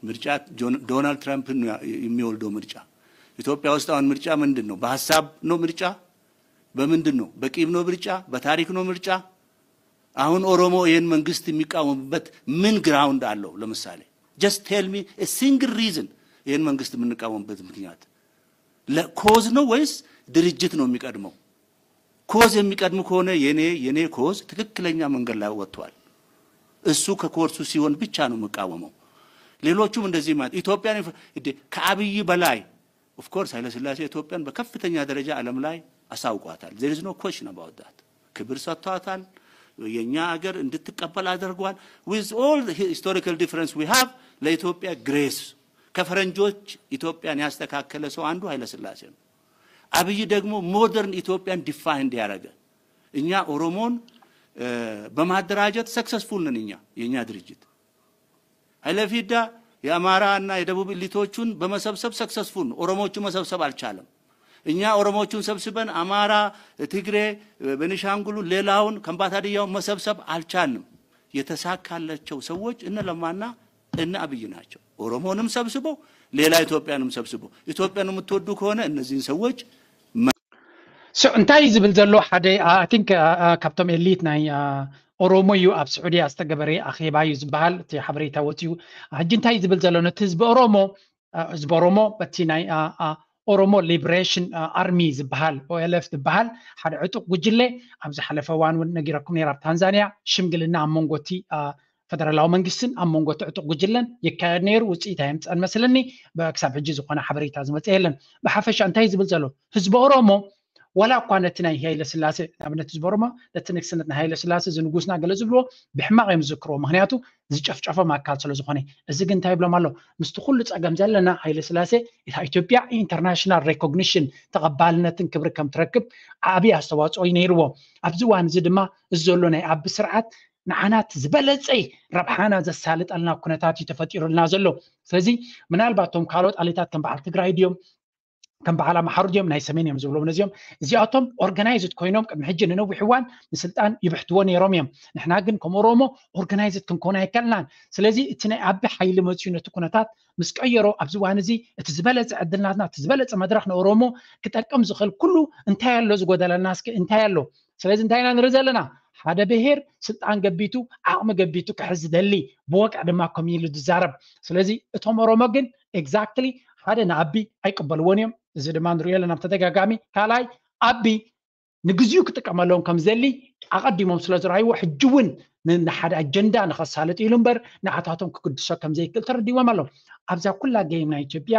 ምርጫ ዶናልድ ትራምፕ የሚወልደው ምርጫ ኢትዮጵያ ውስጥ አሁን ምርጫ ምንድን ነው? በሀሳብ ነው ምርጫ? በምንድን ነው? በቂም ነው ምርጫ? በታሪክ ነው ምርጫ? አሁን ኦሮሞ ይህን መንግስት የሚቃወምበት ምን ግራውንድ አለው? ለምሳሌ just tell me single reason ይህን መንግስት የምንቃወምበት ምክንያት። ለኮዝ ነው ወይስ ድርጅት ነው የሚቀድመው? ኮዝ የሚቀድም ከሆነ የኔ የኔ ኮዝ ትክክለኛ መንገድ ላይ ወጥቷል። እሱ ከኮርሱ ሲሆን ብቻ ነው የምቃወመው። ሌሎቹም እንደዚህ ማለት ኢትዮጵያን ከአብይ በላይ of course ኃይለስላሴ ኢትዮጵያን በከፍተኛ ደረጃ ዓለም ላይ አሳውቋታል። There is no question about that። ክብር ሰጥቷታል። የኛ አገር እንድትቀበል አድርጓል። With all historical difference we have ለኢትዮጵያ ግሬስ ከፈረንጆች ኢትዮጵያን ያስተካከለ ሰው አንዱ ኃይለስላሴ ነው። አብይ ደግሞ ሞደርን ኢትዮጵያን ዲፋይን ያደረገ እኛ ኦሮሞን በማደራጀት ሰክሰስፉል ነን። እኛ የእኛ ድርጅት ኃይለፊዳ የአማራ እና የደቡብ ኢሊቶቹን በመሰብሰብ ሰክሰስፉል ነው። ኦሮሞቹ መሰብሰብ አልቻለም። እኛ ኦሮሞቹን ሰብስበን አማራ፣ ትግሬ፣ ቤኒሻንጉሉ፣ ሌላውን ከምባታ ድያውን መሰብሰብ አልቻልንም። የተሳካላቸው ሰዎች እነ ለማና እነ አብይ ናቸው። ኦሮሞንም ሰብስበው ሌላ ኢትዮጵያንም ሰብስበው። ኢትዮጵያን የምትወዱ ከሆነ እነዚህን ሰዎች ስዕ እንታይ ዝብል ዘሎ ሓደ I think ካብቶም ኤሊት ናይ ኦሮሞ እዩ ኣብ ስዑድያ ዝተገበረ ኣኼባ እዩ ዝበሃል እቲ ሓበሬታ ወፂኡ። ሕጂ እንታይ ዝብል ዘሎ ነቲ ህዝቢ ኦሮሞ ህዝቢ ኦሮሞ በቲ ናይ ኦሮሞ ሊብሬሽን ኣርሚ ዝበሃል ኦኤልኤፍ ዝበሃል ሓደ ዕጡቕ ጉጅለ ኣብ ዝሓለፈ እዋን እውን ነጊረኩም ነይር ኣብ ታንዛንያ ሽምግልና ኣብ መንጎ እቲ ፈደራላዊ መንግስትን ኣብ መንጎ እቲ ዕጡቕ ጉጅለን ይካየድ ነይሩ። ውፅኢት ኣየምፀን መስለኒ። ክሳብ ሕጂ ዝኾነ ሓበሬታ ዝመፀ የለን። ብሓፈሻ እንታይ ዝብል ዘሎ ህዝቢ ኦሮሞ ዋላ እኳ ነቲ ናይ ሃይለ ስላሴ ንኣብነት ህዝቢ ኦሮሞ ነቲ ንግስነት ናይ ሃይለ ስላሴ እዚ ንጉስና ገለ ዝብልዎ ብሕማቕ እዮም ዝዝክርዎ። ምክንያቱ ዝጨፍጨፎም ኣካል ስለ ዝኾነ። እዚ ግን እንታይ ይብሎም ኣሎ? ምስቲ ኩሉ ፀገም ዘለና ሃይለ ስላሴ እታ ኢትዮጵያ ኢንተርናሽናል ሬኮግኒሽን ተቐባልነትን ክብሪ ከም ትረክብ ዓብዪ ኣስተዋፅኦ እዩ ነይርዎ። ኣብዚ እዋን እዚ ድማ እዚ ዘሎ ናይ ኣቢ ስርዓት ንዓናት ዝበለፀ ረብሓና ዘሳልጠልና ኩነታት እዩ ተፈጢሩልና ዘሎ። ስለዚ ምናልባት እቶም ካልኦት ኣሌታት ከም በዓል ትግራይ ድዮም ከም በዓል ኣምሓሩ ድዮም ናይ ሰሜን እዮም ዝብሎም ነዚኦም እዚኣቶም ኦርጋናይዝድ ኮይኖም ቅድሚ ሕጂ ንነዊሕ እዋን ንስልጣን ይብሕትዎ ነይሮም እዮም። ንሕና ግን ከም ኦሮሞ ኦርጋናይዝድ ክንኮን ኣይከልናን። ስለዚ እቲ ናይ ኣቢ ሓይሊ መፅዩ ነቲ ኩነታት ምስ ቀየሮ ኣብዚ እዋን እዚ እቲ ዝበለፀ ዕድል ናትና እቲ ዝበለፀ መድረክ ንኦሮሞ ክጠቅም ዝኽእል ኩሉ እንታይ ኣሎ ዝጎደለና እስኪ እንታይ ኣሎ? ስለዚ እንታይ ኢና ንርኢ ዘለና? ሓደ ብሄር ስልጣን ገቢቱ ዓቕሚ ገቢቱ ክሕዝ ዝደሊ ብወግዒ ድማ ከምኡ ኢሉ ዝዛረብ። ስለዚ እቶም ኦሮሞ ግን ኤግዛክትሊ ሓደ ንኣቢ ኣይቅበልዎን እዮም። እዚ ድማ ንሪኦ ኣለና ብተደጋጋሚ። ካልኣይ ኣቢ ንግዚኡ ክጥቀመሎም ከም ዝደሊ ኣቐዲሞም ስለ ዝረኣይዎ ሕጂ እውን ንሓደ ኣጀንዳ ንኸሳልጥ ኢሉ እምበር ንዓታቶም ክግድሶ ከም ዘይክእል ተረዲዎም ኣለዉ። ኣብዛ ኩላ ገይም ናይ ኢትዮጵያ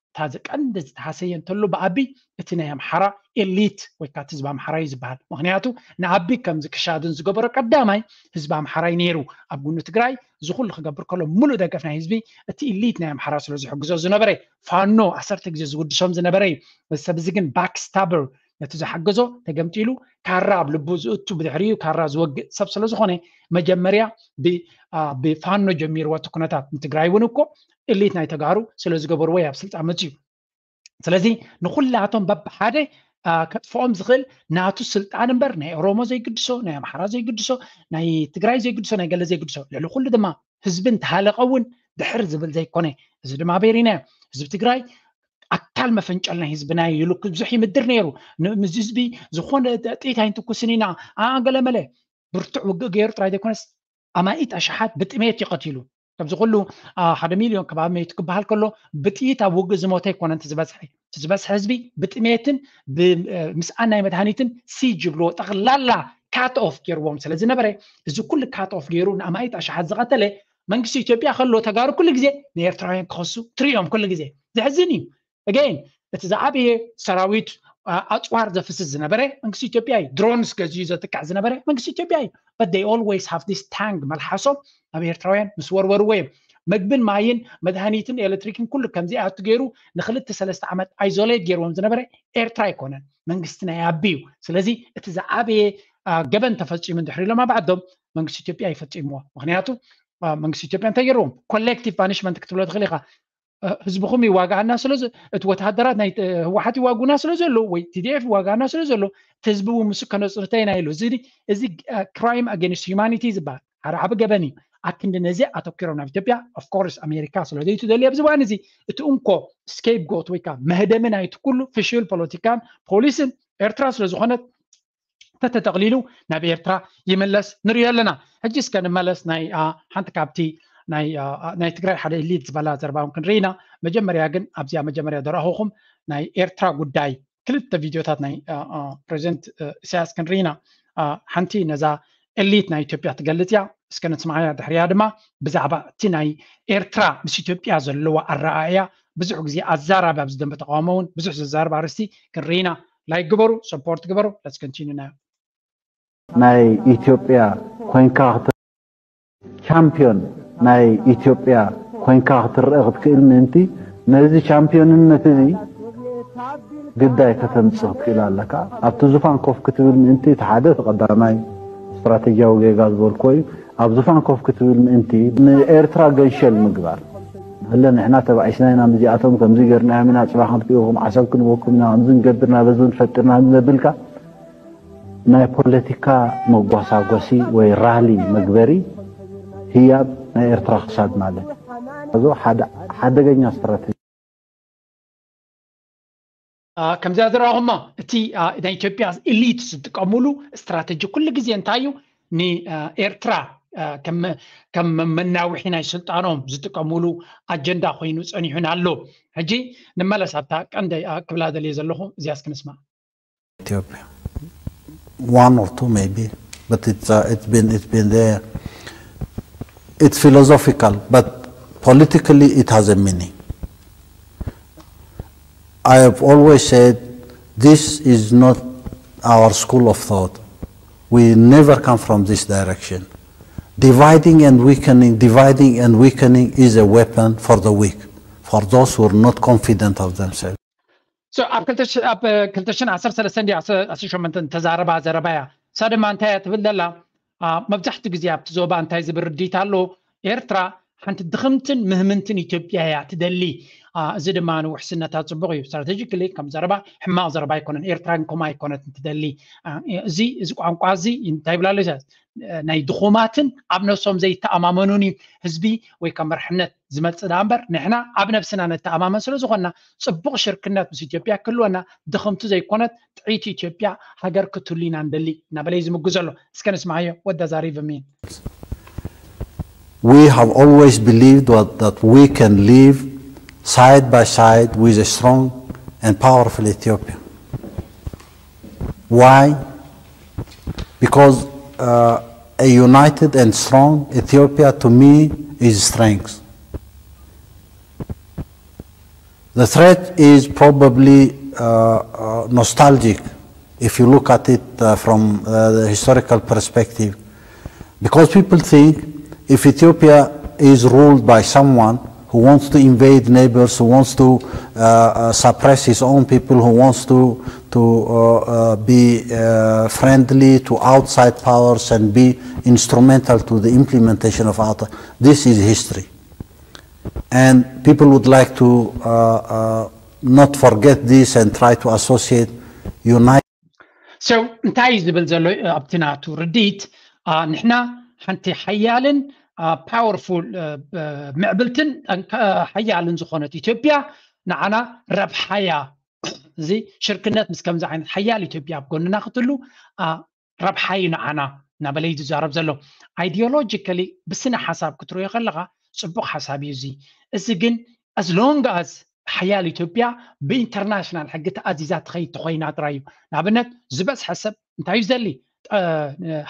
እታ ዝቀንዲ ዝተሃሰየ እንተሎ ብኣቢ እቲ ናይ ኣምሓራ ኤሊት ወይ ከዓ ህዝቢ ኣምሓራ እዩ ዝበሃል። ምክንያቱ ንኣቢ ከምዚ ክሻድን ዝገበሮ ቀዳማይ ህዝቢ ኣምሓራ እዩ ነይሩ። ኣብ ጉኒ ትግራይ እዚ ኩሉ ክገብር ከሎ ሙሉእ ደገፍ ናይ ህዝቢ እቲ ኢሊት ናይ ኣምሓራ ስለ ዝሕግዞ ዝነበረ ፋኖ ዓሰርተ ግዜ ዝውድሶም ዝነበረ እዩ። እዚ ሰብ እዚ ግን ባክስታብር ነቲ ዝሓገዞ ተገምጢሉ ካራ ኣብ ልቡ ዝእቱ ብድሕሪኡ ካራ ዝወግእ ሰብ ስለ ዝኾነ መጀመርያ ብፋኖ ጀሚርዎ እቲ ኩነታት። ንትግራይ እውን እኮ እሊት ናይ ተጋሩ ስለ ዝገበርዎ ኣብ ስልጣን መፅዩ። ስለዚ ንኩላቶም በብሓደ ከጥፍኦም ዝኽእል ናቱ ስልጣን እምበር ናይ ኦሮሞ ዘይግድሶ፣ ናይ ኣምሓራ ዘይግድሶ፣ ናይ ትግራይ ዘይግድሶ፣ ናይ ገለ ዘይግድሶ። ልዕሊ ኩሉ ድማ ህዝቢ እንተሃለቀ እውን ድሕር ዝብል ዘይኮነ። እዚ ድማ ኣበይ ርኢናዮ? ህዝቢ ትግራይ ኣካል መፈንጨል ናይ ህዝብና እዩ ኢሉ ብዙሕ ይምድር ነይሩ። ምስ ህዝቢ ዝኾነ ጥይት ኣይንትኩስን ኢና ኣገለመለ ብርቱዕ ውግእ ገይሩ ጥራይ ዘይኮነስ ኣማኢት ኣሽሓት ብጥሜት እዩ ቀቲሉ። ከምዚ ኩሉ ሓደ ሚልዮን ከባቢ መይቱ ክበሃል ከሎ ብጥይት ኣብ ውግእ ዝሞተ ኣይኮነን እቲ ዝበዝሐ። እቲ ዝበዝሐ ህዝቢ ብጥሜትን ምስኣን ናይ መድሃኒትን ሲጅ ይብልዎ ጠቕላላ ካት ኦፍ ገይርዎም ስለ ዝነበረ እዚ ኩሉ ካት ኦፍ ገይሩ ንኣማኢት ኣሽሓት ዝቐተለ መንግስቲ ኢትዮጵያ ከሎ ተጋሩ ኩሉ ግዜ ንኤርትራውያን ክኸሱ ትርእዮም ኩሉ ግዜ። ዘሕዝን እዩ። ኣገይን እቲ ዝዓበየ ሰራዊት ኣፅዋር ዘፍስስ ዝነበረ መንግስቲ ኢትዮጵያ እዩ። ድሮንስ ገዚኡ ዘጥቅዕ ዝነበረ መንግስቲ ኢትዮጵያ እዩ። But they always have this tongue መልሓሶም ናብ ኤርትራውያን ምስ ወርወርዎ እዮም። ምግብን ማይን መድሃኒትን ኤሌክትሪክን ኩሉ ከምዚኣቱ ገይሩ ንክልተ ሰለስተ ዓመት ኣይዞሌት ገይርዎም ዝነበረ ኤርትራ ኣይኮነን መንግስቲ ናይ ኣቢ እዩ። ስለዚ እቲ ዝዓበየ ገበን ተፈፂሙ እንድሕር ኢሎም ኣብ ዓዶም መንግስቲ ኢትዮጵያ ይፈፂምዎ። ምክንያቱ መንግስቲ ኢትዮጵያ እንታይ ገይርዎም ኮሌክቲቭ ፓኒሽመንት ክትብሎ ትኽእል ኢኻ። ህዝብኹም ይዋግኣና ስለ እቲ ወተሃደራት ናይ ህወሓት ይዋግኡና ስለ ዘለዉ ወይ ቲዲኤፍ ይዋግኣና ስለ ዘሎ እቲ ህዝቢ እውን ምስ ከነፅንቶ ኢና ኢሉ እዚ እዚ ክራይም ኣጌንስት ሂማኒቲ ዝበሃል ሓደ ዓቢ ገበን እዩ። ኣክንዲ ነዚ ኣተኪሮም ናብ ኢትዮጵያ ኦፍኮርስ ኣሜሪካ ስለ ዘይትደሊ ኣብዚ እዋን እዚ እቲ እንኮ ስኬፕ ጎት ወይ ከዓ መህደሚ ናይቲ ኩሉ ፍሽል ፖለቲካን ፖሊስን ኤርትራ ስለ ዝኾነት ተተጠቕሊሉ ናብ ኤርትራ ይምለስ ንሪኦ ኣለና። ሕጂ እስከ ንመለስ ናይ ሓንቲ ካብቲ ናይ ትግራይ ሓደ ኢሊት ዝበላ ዘረባውን ክንርኢ ኢና። መጀመርያ ግን ኣብዚኣ መጀመርያ ዘረኣኹኹም ናይ ኤርትራ ጉዳይ ክልተ ቪድዮታት ናይ ፕሬዚደንት ኢሳያስ ክንርኢ ኢና። ሓንቲ ነዛ ኢሊት ናይ ኢትዮጵያ ትገልጽ እያ። እስከ ንስምዓያ ድሕሪያ ድማ ብዛዕባ እቲ ናይ ኤርትራ ምስ ኢትዮጵያ ዘለዋ ኣረኣእያ ብዙሕ ግዜ ኣዛራቢ ኣብዚ ደንበ ተቃውሞ እውን ብዙሕ ዘዛርብ ኣርእስቲ ክንርኢ ኢና። ላይክ ግበሩ፣ ሰፖርት ግበሩ። Let's continue now. ናይ ኢትዮጵያ ኮይንካ ቻምፒዮን ናይ ኢትዮጵያ ኮይንካ ክትረአ ክትክእል ምእንቲ ነዚ ቻምፒዮንነት እዚ ግዳይ ከተምፅእ ክትክእል ኣለካ። ኣብቲ ዙፋን ኮፍ ክትብል ምእንቲ እቲ ሓደ እቲ ቀዳማይ ስትራቴጂያዊ ጌጋ ዝበልኮ እዩ። ኣብ ዙፋን ኮፍ ክትብል ምእንቲ ንኤርትራ ገንሸል ምግባር ኣለ ንሕና ተባኢስና ኢና፣ ምስዚኣቶም ከምዚ ገርናዮም ኢና፣ ፅባሕ ከምትኡ ከም ዓሰብ ክንወኩም ኢና፣ ከምዚ ንገብር ኢና፣ በዚ ንፈጥርና ነብልካ ናይ ፖለቲካ መጓሳጎሲ ወይ ራሊ መግበሪ ህያብ ናይ ኤርትራ ክሳድ ማለት እዚ ሓደ ሓደገኛ ስትራተጂ። ከምዚኣ ዝረኹሞ እቲ ናይ ኢትዮጵያ ኤሊት ዝጥቀሙሉ ስትራተጂ ኩሉ ግዜ እንታይ እዩ? ንኤርትራ ከም መናውሒ ናይ ስልጣኖም ዝጥቀሙሉ ኣጀንዳ ኮይኑ ጸኒሑን ኣሎ። ሕጂ ንመለስ ኣብታ ቀንደ ክብላ ደልየ ዘለኹ እዚያስ ክንስማ። Ethiopia. One or two maybe, but it's uh, it's been it's been there. It's philosophical, but politically it has a meaning. I have always said this is not our school of thought. We never come from this direction. Dividing and weakening, dividing and weakening is a weapon for the weak, for those who are not confident of themselves. So ኣብ ክልተ ሽሕን ዓሰርተ ሰለስተን ድያ ዓሰርተ ሸሞንተን ተዛረባ ዘረባ እያ። እሳ ድማ እንታይ እያ ትብል ዘላ? መብዛሕትኡ ግዜ ኣብቲ ዞባ እንታይ ዝብል ርድኢት ኣሎ? ኤርትራ ሓንቲ ድኽምትን ምህምንትን ኢትዮጵያ እያ ትደሊ። እዚ ድማ ንውሕስነታ ጽቡቕ እዩ። ስትራቴጂክሊ ከም ዘረባ ሕማቕ ዘረባ ኣይኮነን። ኤርትራ ግን ከምኡ ኣይኮነትን ትደሊ። እዚ እዚ ቋንቋ እዚ እንታይ ይብላ ኣሎ? ናይ ድኹማትን ኣብ ነብሶም ዘይተኣማመኑን እዩ ህዝቢ ወይ ከም መርሕነት ዝመጽእ ደኣ እምበር ንሕና ኣብ ነብስና ነተኣማመን ስለ ዝኾንና ጽቡቕ ሽርክነት ምስ ኢትዮጵያ ክህልወና ድኽምቲ ዘይኮነት ጥዕይቲ ኢትዮጵያ ሃገር ክትህሉ ኢና ንደሊ እናበለ እዩ ዝምጉ ዘሎ። እስከ ንስማዓዮ ወዳ ዛሪብ ሚን We have always believed what, that we can live side by side with a strong and powerful Ethiopia. Why? Because uh, a united and strong Ethiopia to me is strength. The threat is probably uh, uh, nostalgic if you look at it uh, from uh, the historical perspective. Because people think if Ethiopia is ruled by someone who wants to invade neighbors, who wants to uh, uh, suppress his own people, who wants to, to uh, uh, be uh, friendly to outside powers and be instrumental to the implementation of outer, this is history. And people would like to uh, uh, not forget this and try to associate, unite. So እንታይ እዩ ዝብል ዘሎ ኣብቲ ናቱ ርድኢት? ንሕና ሓንቲ ሓያልን ፓወርፉል ምዕብልትን ሓያልን ዝኾነት ኢትዮጵያ ንዓና ረብሓያ። እዚ ሽርክነት ምስ ከምዚ ዓይነት ሓያል ኢትዮጵያ ኣብ ጎንና ክትህሉ ረብሓ እዩ ንዓና እናበለ እዩ ዝዛረብ ዘሎ። Ideologically ብስነ ሓሳብ ክትሪኦ ከለኻ ጽቡቕ ሓሳብ እዩ። እዚ እዚ ግን as long as ሓያል ኢትዮጵያ ብኢንተርናሽናል ሕጊ ተኣዚዛ ትኸይድ ተኾይና ጥራይ እዩ። ንኣብነት ዝበዝሐ ሰብ እንታይ እዩ ዝደሊ?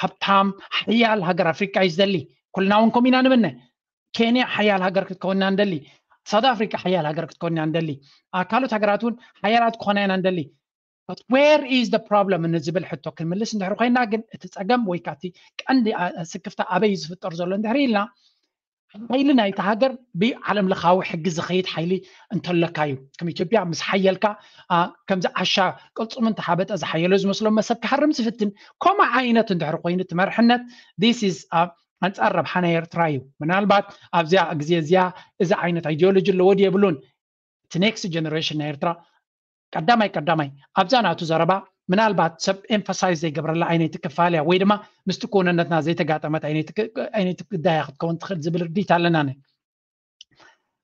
ሃብታም ሓያል ሃገር ኣፍሪቃ እዩ ዝደሊ። ኩልና እውን ከምኡ ኢና ንምነ። ኬንያ ሓያል ሃገር ክትከውንና ንደሊ። ሳውት ኣፍሪቃ ሓያል ሃገር ክትከውንና ንደሊ። ካልኦት ሃገራት እውን ሓያላት ክኾና ኢና ንደሊ። But where is the problem ንዝብል ሕቶ ክንምልስ እንድሕር ኮይና ግን እቲ ፀገም ወይ ከዓ እቲ ቀንዲ ስክፍታ ኣበይ ዝፍጠር ዘሎ እንድሕር ኢልና ሓይሊ ናይቲ ሃገር ብዓለም ለኻዊ ሕጊ ዝኸይድ ሓይሊ እንተለካ እዩ። ከም ኢትዮጵያ ምስ ሓየልካ ከምዚ ዓሻ ቅልፅሙ እንተሓበጠ ዝሓየሎ ዝመስሎ መሰብ ክሃርም ዝፍትን ከምኡ ዓይነት እንድሕር ኮይኑ እቲ መርሕነት this is ኣንፃር ረብሓ ናይ ኤርትራ እዩ። ምናልባት ኣብዚያ ግዜ እዚኣ እዚ ዓይነት ideology ኣለዎ ድዩ የብሉን እቲ next generation ናይ ኤርትራ ቀዳማይ ቀዳማይ ኣብዛ ናቱ ዘረባ ምናልባት ሰብ emphasize ዘይገብረላ ዓይነት ክፋል እያ ወይ ድማ ምስቲ ክውንነትና ዘይተጋጠመት ዓይነት ጉዳይ ክትከውን ትኽእል ዝብል ርድኢት ኣለና።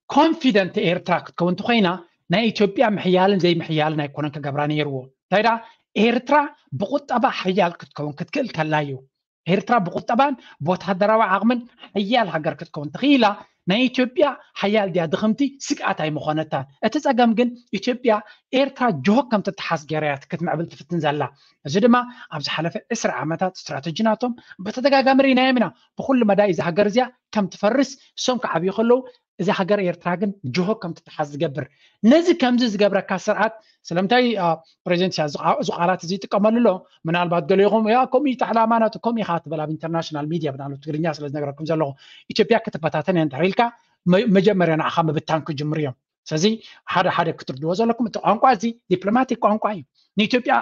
Confident ኤርትራ ክትከውን እንተኮይና ናይ ኢትዮጵያ ምሕያልን ዘይምሕያልን ኣይኮነን ክገብራ ነይርዎ። እንታይ ደኣ ኤርትራ ብቁጠባ ሓያል ክትከውን ክትክእል ከላ እዩ። ኤርትራ ብቁጠባን ብወተሃደራዊ ዓቕምን ሓያል ሃገር ክትከውን ተኽኢላ። ናይ ኢትዮጵያ ሓያል ድያ ድኽምቲ ስግኣት ኣይምኾነታን። እቲ ጸገም ግን ኢትዮጵያ ኤርትራ ጅሆ ከም ትተሓዝ ገይራ እያ ክትምዕብል ትፍትን ዘላ። እዚ ድማ ኣብ ዝሓለፈ ዕስራ ዓመታት ስትራተጂ ናቶም ብተደጋጋሚ ርኢናዮም ኢና። ብኹሉ መዳይ እዛ ሃገር እዚኣ ከም ትፈርስ እሶም ክዓብዩ ከለዉ እዛ ሃገር ኤርትራ ግን ጅሆ ከም ትተሓዝ ዝገብር። ነዚ ከምዚ ዝገብረካ ስርዓት ስለምንታይ ፕሬዚደንት ኢሳያስ እዚ ቃላት እዚ ይጥቀመሉ ኣሎ? ምናልባት ገሊኹም ያ ከምኡ እዩ ዕላማ ናቱ ከምኡ ኢኻ ትብል ኣብ ኢንተርናሽናል ሚድያ ብናሉ ትግርኛ ስለ ዝነገረኩም ዘለኹ ኢትዮጵያ ክትበታተን እያ እንድሕር ኢልካ መጀመርያ ንዓኻ ምብታን ክጅምሩ እዮም። ስለዚ ሓደ ሓደ ክትርድዎ ዘለኩም እቲ ቋንቋ እዚ ዲፕሎማቲክ ቋንቋ እዩ። ንኢትዮጵያ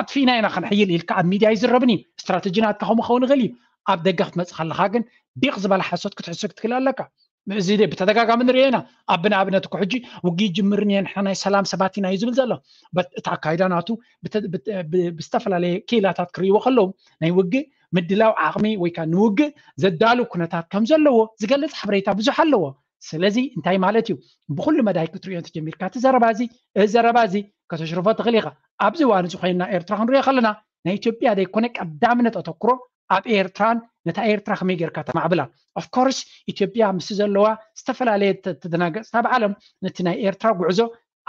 ኣጥፊእና ኢና ክንሕይል ኢልካ ኣብ ሚድያ ይዝረብን እዩ። ስትራተጂ ናትካ ከምኡ ክኸውን ይኽእል እዩ። ኣብ ደገ ክትመፅእ ከለኻ ግን ዲቕ ዝበለ ሓሶት ክትሕሱ ክትክእል ኣለካ። እዚ ደ ብተደጋጋሚ ንሪኦ ኢና። ኣብ ንኣብነት እኮ ሕጂ ውግእ ይጅምር እኒአ፣ ንሕና ናይ ሰላም ሰባት ኢና እዩ ዝብል ዘሎ። በት-፣ እቲ ኣካይዳ ናቱ ብተ-፣ ብተ-፣ ብ-፣ ብዝተፈላለየ ክኢላታት ክርእይዎ ከለዉ፣ ናይ ውግእ ምድላው ዓቕሚ ወይ ከዓ ንውግእ ዘዳሉ ኩነታት ከም ዘለዎ ዝገልጽ ሓበሬታ ብዙሕ ኣለዎ። ስለዚ እንታይ ማለት እዩ? ብኩሉ መዳይ ክትሪኦ እንተጀሚርካ፣ እቲ ዘረባ እዚ፣ እዚ ዘረባ እዚ ከተሽርፎ ትኽእል ኢኻ። ኣብዚ እዋን እዚ ኮይንና ኤርትራ ክንሪኦ ከለና፣ ናይ ኢትዮጵያ ዘይኮነ ቀዳምነት ኣተኩሮ ኣብ ኤርትራን ነታ ኤርትራ ከመይ ጌርካ ተማዕብላ። ኦፍኮርስ ኢትዮጵያ ምስ ዘለዋ ዝተፈላለየ ተ-፣ ተደናገጽቲ ኣብ ዓለም ነቲ ናይ ኤርትራ ጉዕዞ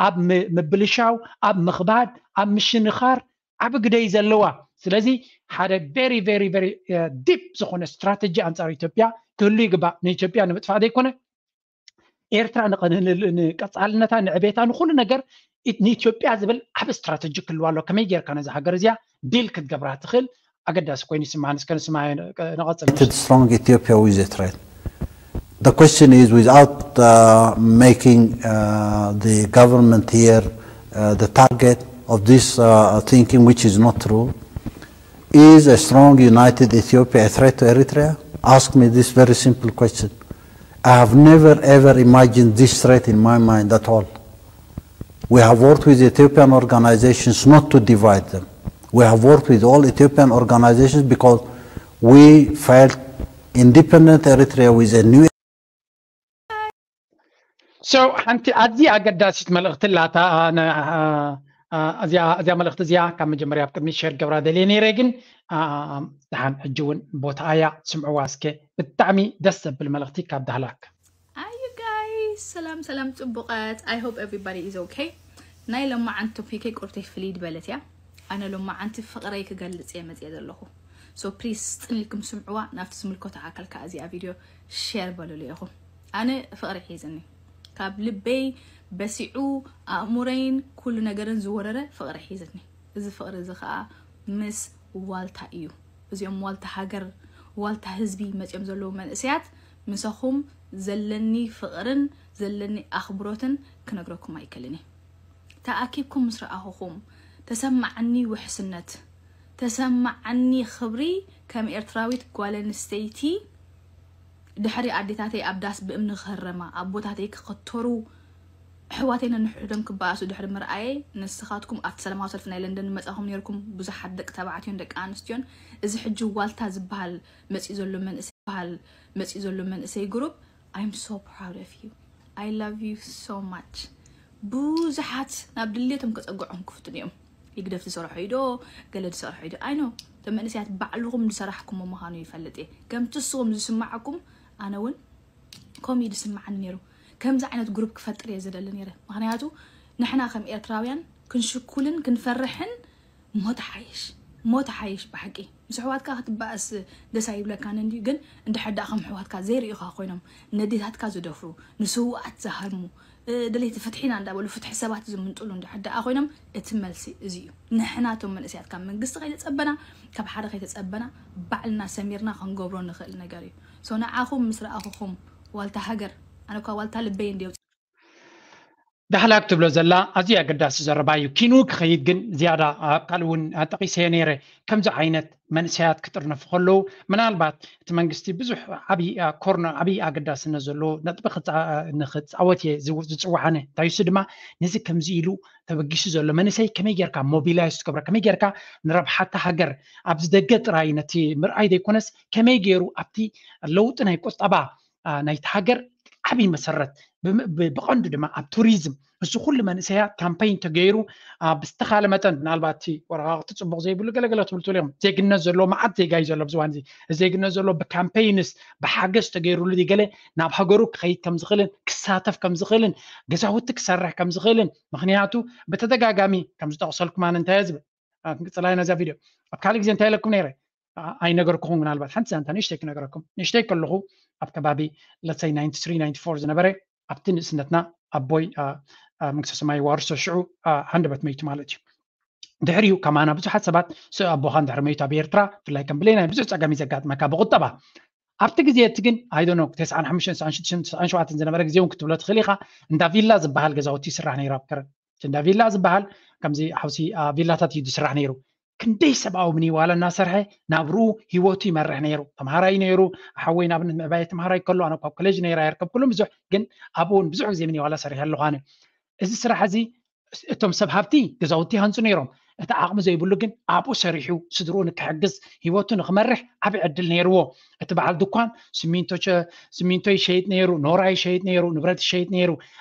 ኣብ ም-፣ ምብልሻው፣ ኣብ ምኽባድ፣ ኣብ ምሽንኻር ዓቢ ግደ እዩ ዘለዋ። ስለዚ ሓደ very very very ዲፕ ዝኾነ ስትራተጂ ኣንጻር ኢትዮጵያ ክህሉ ይግባእ። ንኢትዮጵያ ንምጥፋእ ዘይኮነ ኤርትራ ንቐ-፣ ን-፣ ን-፣ ንቀጻልነታ፣ ንዕቤታ፣ ንኹሉ ነገር ኢት-፣ ንኢትዮጵያ ዝብል ዓቢ ስትራተጂ ክህልዋ ኣሎ። ከመይ ጌርካ ነዛ ሃገር እዚኣ ዲል ክትገብራ ትኽእል ኣገዳሲ ኮይኑ ይስምዓኒ። እስከ ንስማ ንቐጽል። United strong Ethiopia with a threat. The question is, without uh, making uh, the government here uh, the target of this uh, thinking, which is not true, is a strong united Ethiopia a threat to Eritrea? Ask me this very simple question. I have never ever imagined this threat in my mind at all. We have worked with Ethiopian organizations not to divide them. We have worked with all Ethiopian organizations because we felt independent Eritrea with a new So ሓንቲ ኣዝያ ኣገዳሲት መልእኽቲ ኣላታ። ኣነ፣ ኣ፣ ኣ፣ እዚኣ፣ እዚኣ መልእኽቲ እዚኣ ካብ መጀመርያ ኣብ ቅድሚ ሸር ገብራ ደልየ ነይረ፣ ግን፣ ኣ፣ ኣ፣ ደሓን ሕጂ እውን ቦታ እያ፣ ስምዕዋ እስከ። ብጣዕሚ ደስ ዘብል መልእኽቲ ካብ ዳህላክ። ኣዩ ጋይስ፣ ሰላም ሰላም ጽቡቓት። I hope everybody is okay። ናይ ሎማዓንቲ ቶፒከይ ቁርተይ ፍልይ ዝበለት እያ። ኣነ ሎማዓንቲ ፍቕረይ ክገልጽ እየ መጽየ ዘለኹ። So please ጽን ኢልኩም ስምዕዋ፣ ናብቲ ዝምልከቶ ኣካል ከኣ እዚኣ ቪድዮ ሼር በሉሉ ኢኹም። ኣነ ፍቕሪ ሒዝኒ፣ ካብ ልበይ በሲዑ ኣእሙረይን ኩሉ ነገርን ዝወረረ ፍቕሪ ሒዝኒ። እዚ ፍቕሪ እዚ ከኣ ምስ ዋልታ እዩ። እዚኦም ዋልታ ሃገር፣ ዋልታ ህዝቢ መጺኦም ዘለዉ መንእሰያት ምሳኹም ዘለኒ ፍቕርን ዘለኒ ኣኽብሮትን ክነግረኩም ኣይክእልን እየ። ተኣኪብኩም ምስ ረኣኹኹም ተሰማዓኒ ውሕስነት፣ ተሰማዓኒ ክብሪ ከም ኤርትራዊት ጓል ኣንስተይቲ። ድሕሪ ኣዴታተይ ኣብ ዳስ ብእምኒ ክህረማ፣ ኣቦታተይ ክኽተሩ፣ ኣሕዋተይ ነንሕድሕዶም ክበኣሱ ድሕሪ ምርኣየይ፣ ንስኻትኩም ኣብቲ ሰላማዊ ሰልፊ ናይ ለንደን መጻኹም ነይርኩም፣ ብዙሓት ደቂ ተባዕትዮን ደቂ ኣንስትዮን። እዚ ሕጂ ዋልታ ዝበሃል መጺኡ ዘሎ መንእሰይ፣ ዝበሃል መጺኡ ዘሎ መንእሰይ ግሩፕ፣ I'm so proud of you. I love you so much. ብዙሓት ናብ ድሌቶም ከጸግዖም ክፍትኑ እዮም። ይግደፍ ዝሰርሖ እዩ ዶ፣ ገለ ዝሰርሖ እዩ ዶ? ኣይ ኖ፣ እቶም መንእሰያት ባዕልኹም ዝሰራሕኩሞ ምዃኑ ይፈልጥ እየ። ከምቲ ንስኹም ዝስማዓኩም፣ ኣነ እውን ከምኡ እዩ ዝስምዓኒ ነይሩ። ከምዚ ዓይነት ግሩፕ ክፈጥር እየ ዝደሊ ነይረ። ምኽንያቱ ንሕና ከም ኤርትራውያን ክንሽኩልን ክንፈርሕን ሞት ሓይሽ፣ ሞት ሓይሽ ብሓቂ። ምስ ኣሕዋትካ ክትበኣስ ደስ ኣይብለካን እንድዩ፣ ግን እንድሕር ደኣ ከም ኣሕዋትካ ዘይርእዩኻ ኮይኖም፣ ነዴታትካ ዝደፍሩ፣ ንስውኣት ዝሃርሙ፣ እ፣ ደለይቲ ፍትሒ ኢና እንዳበሉ ፍትሒ ሰባት ዝምንጥሉ እንድሕር ደኣ ኮይኖም፣ እቲ መልሲ እዚ እዩ። ንሕና እቶም መንእሰያት ካብ መንግስቲ ከይተጸበና፣ ካብ ሓደ ከይተጸበና፣ ባዕልና ሰሚርና ክንገብሮ ንኽእል ነገር እዩ። So ንዓኹም ምስ ረኣኹኹም፣ ዋልታ ሃገር፣ ኣነ እኳ ዋልታ ልበይ እንድየ ዳህላክ ትብሎ ዘላ ኣዝዩ ኣገዳሲ ዘረባ እዩ። ኪኑ ክኸይድ ግን ዝያዳ ኣብ ካልእ እውን ጠቒሰዮ ነይረ። ከምዚ ዓይነት መንእሰያት ክጥርነፉ ከለዉ፣ ምናልባት እቲ መንግስቲ ብዙሕ ዓብዪ፣ አ፣ ኮርኖ፣ ዓብዪ ኣገዳስነት ዘለዎ ነጥቢ ክጻ-፣ ንኽጻወት እየ ዝው-፣ ዝጽውዕ ኣነ። እንታይ እሱ ድማ ነዚ ከምዚ ኢሉ ተበጊሱ ዘሎ መንእሰይ ከመይ ጌርካ ሞቢላይዝ ትገብሮ፣ ከመይ ጌርካ ንረብሓ እታ ሃገር ኣብዚ ደገ ጥራይ ነቲ ምርኣይ ዘይኮነስ ከመይ ገይሩ ኣብቲ ለውጢ ናይ ቁጠባ፣ አ፣ ናይቲ ሃገር ዓብዪ መሰረት ብም-፣ ብ-፣ ብቐንዱ ድማ ኣብ ቱሪዝም፣ እዚ ኩሉ መንእሰያት ካምፔይን ተገይሩ፣ አ፣ ብዝተኻለ መጠን ምናልባት እቲ ወረቓቕቲ ጽቡቕ ዘይብሉ ገለገለ ትብሉ ትብሉ ኢኹም። ዜግነት ዘለዎ መዓት ዜጋ እዩ ዘሎ ኣብዚ እዋን እዚ። እዚ ዜግነት ዘለዎ ብካምፔይንስ ብሓገዝ ተገይሩሉ ድዩ ገለ ናብ ሃገሩ ክኸይድ ከም ዝኽእልን ክሳተፍ ከም ዝኽእልን ገዛውቲ ክሰርሕ ከም ዝኽእልን፣ ምኽንያቱ ብተደጋጋሚ ከም ዝጠቕሰልኩም ኣነ እንታይ እየ ዝብል፣ አ፣ ክንቅጽላ ኢና እዛ ቪድዮ። ኣብ ካልእ ግዜ እንታይ ኢለኩም ነይረ? ኣ-፣ ኣይነገርኩኹም፣ ምናልባት ሓንቲ ዛንታ ንእሽተይ ክነግረኩም። ንእሽተይ ከለኹ ኣብ ከባቢ፣ let's say፣ ናይንቲ ስሪ ናይንቲ ፎር ዝነበረ፣ ኣብቲ ንእስነትና ኣቦይ፣ ኣ፣ ኣ፣ መንግስተ ሰማይ ይዋርሶ፣ ሽዑ፣ ኣ፣ ሃንደበት መይቱ ማለት እዩ። ድሕሪኡ ከማና ብዙሓት ሰባት ስ-፣ ኣቦኻ እንድሕሪ መይቱ ኣብ ኤርትራ፣ ብፍላይ ከም ብሌናይ ብዙሕ ጸገም እዩ ዘጋጥመካ ብቁጠባ። ኣብቲ ግዜ እቲ ግን፣ I don't know፣ ተስዓን ሓሙሽተን፣ ተስዓን ሽዱሽተን፣ ተስዓን ሸውዓተን ዝነበረ ግዜ እውን ክትብሎ ትኽእል ኢኻ፣ እንዳ ቪላ ዝበሃል ገዛውቲ ይስራሕ ነይሩ ኣብ ከረን። እንዳ ቪላ ዝበሃል ከምዚ ሓውሲ፣ ኣ፣ ቪላታት እዩ ዝስራሕ ነይሩ። ክንደይ ሰብኣዊ ምንዋላ እናሰርሐ ናብርኡ ህይወቱ ይመርሕ ነይሩ። ተምሃራይ ነይሩ። ሓወይ ንኣብነት ምዕባየ ተምሃራይ ከሎ ኣነ ካብ ኮሌጅ ነይረ ኣይርከብኩሉን ብዙሕ፣ ግን ኣብኡ እውን ብዙሕ ግዜ ምንዋላ ሰሪሐ ኣለኹ ኣነ። እዚ ስራሕ እዚ እቶም ሰብ ሃብቲ ገዛውቲ ይሃንፁ ነይሮም። እቲ ዓቕሚ ዘይብሉ ግን ኣብኡ ሰሪሑ ስድርኡ ንክሕግዝ ህይወቱ ንክመርሕ ዓብዪ ዕድል ነይርዎ። እቲ በዓል ድኳን ሲሚንቶ ይሸይጥ ነይሩ፣ ኖራ ይሸይጥ ነይሩ፣ ንብረት ይሸይጥ ነይሩ፣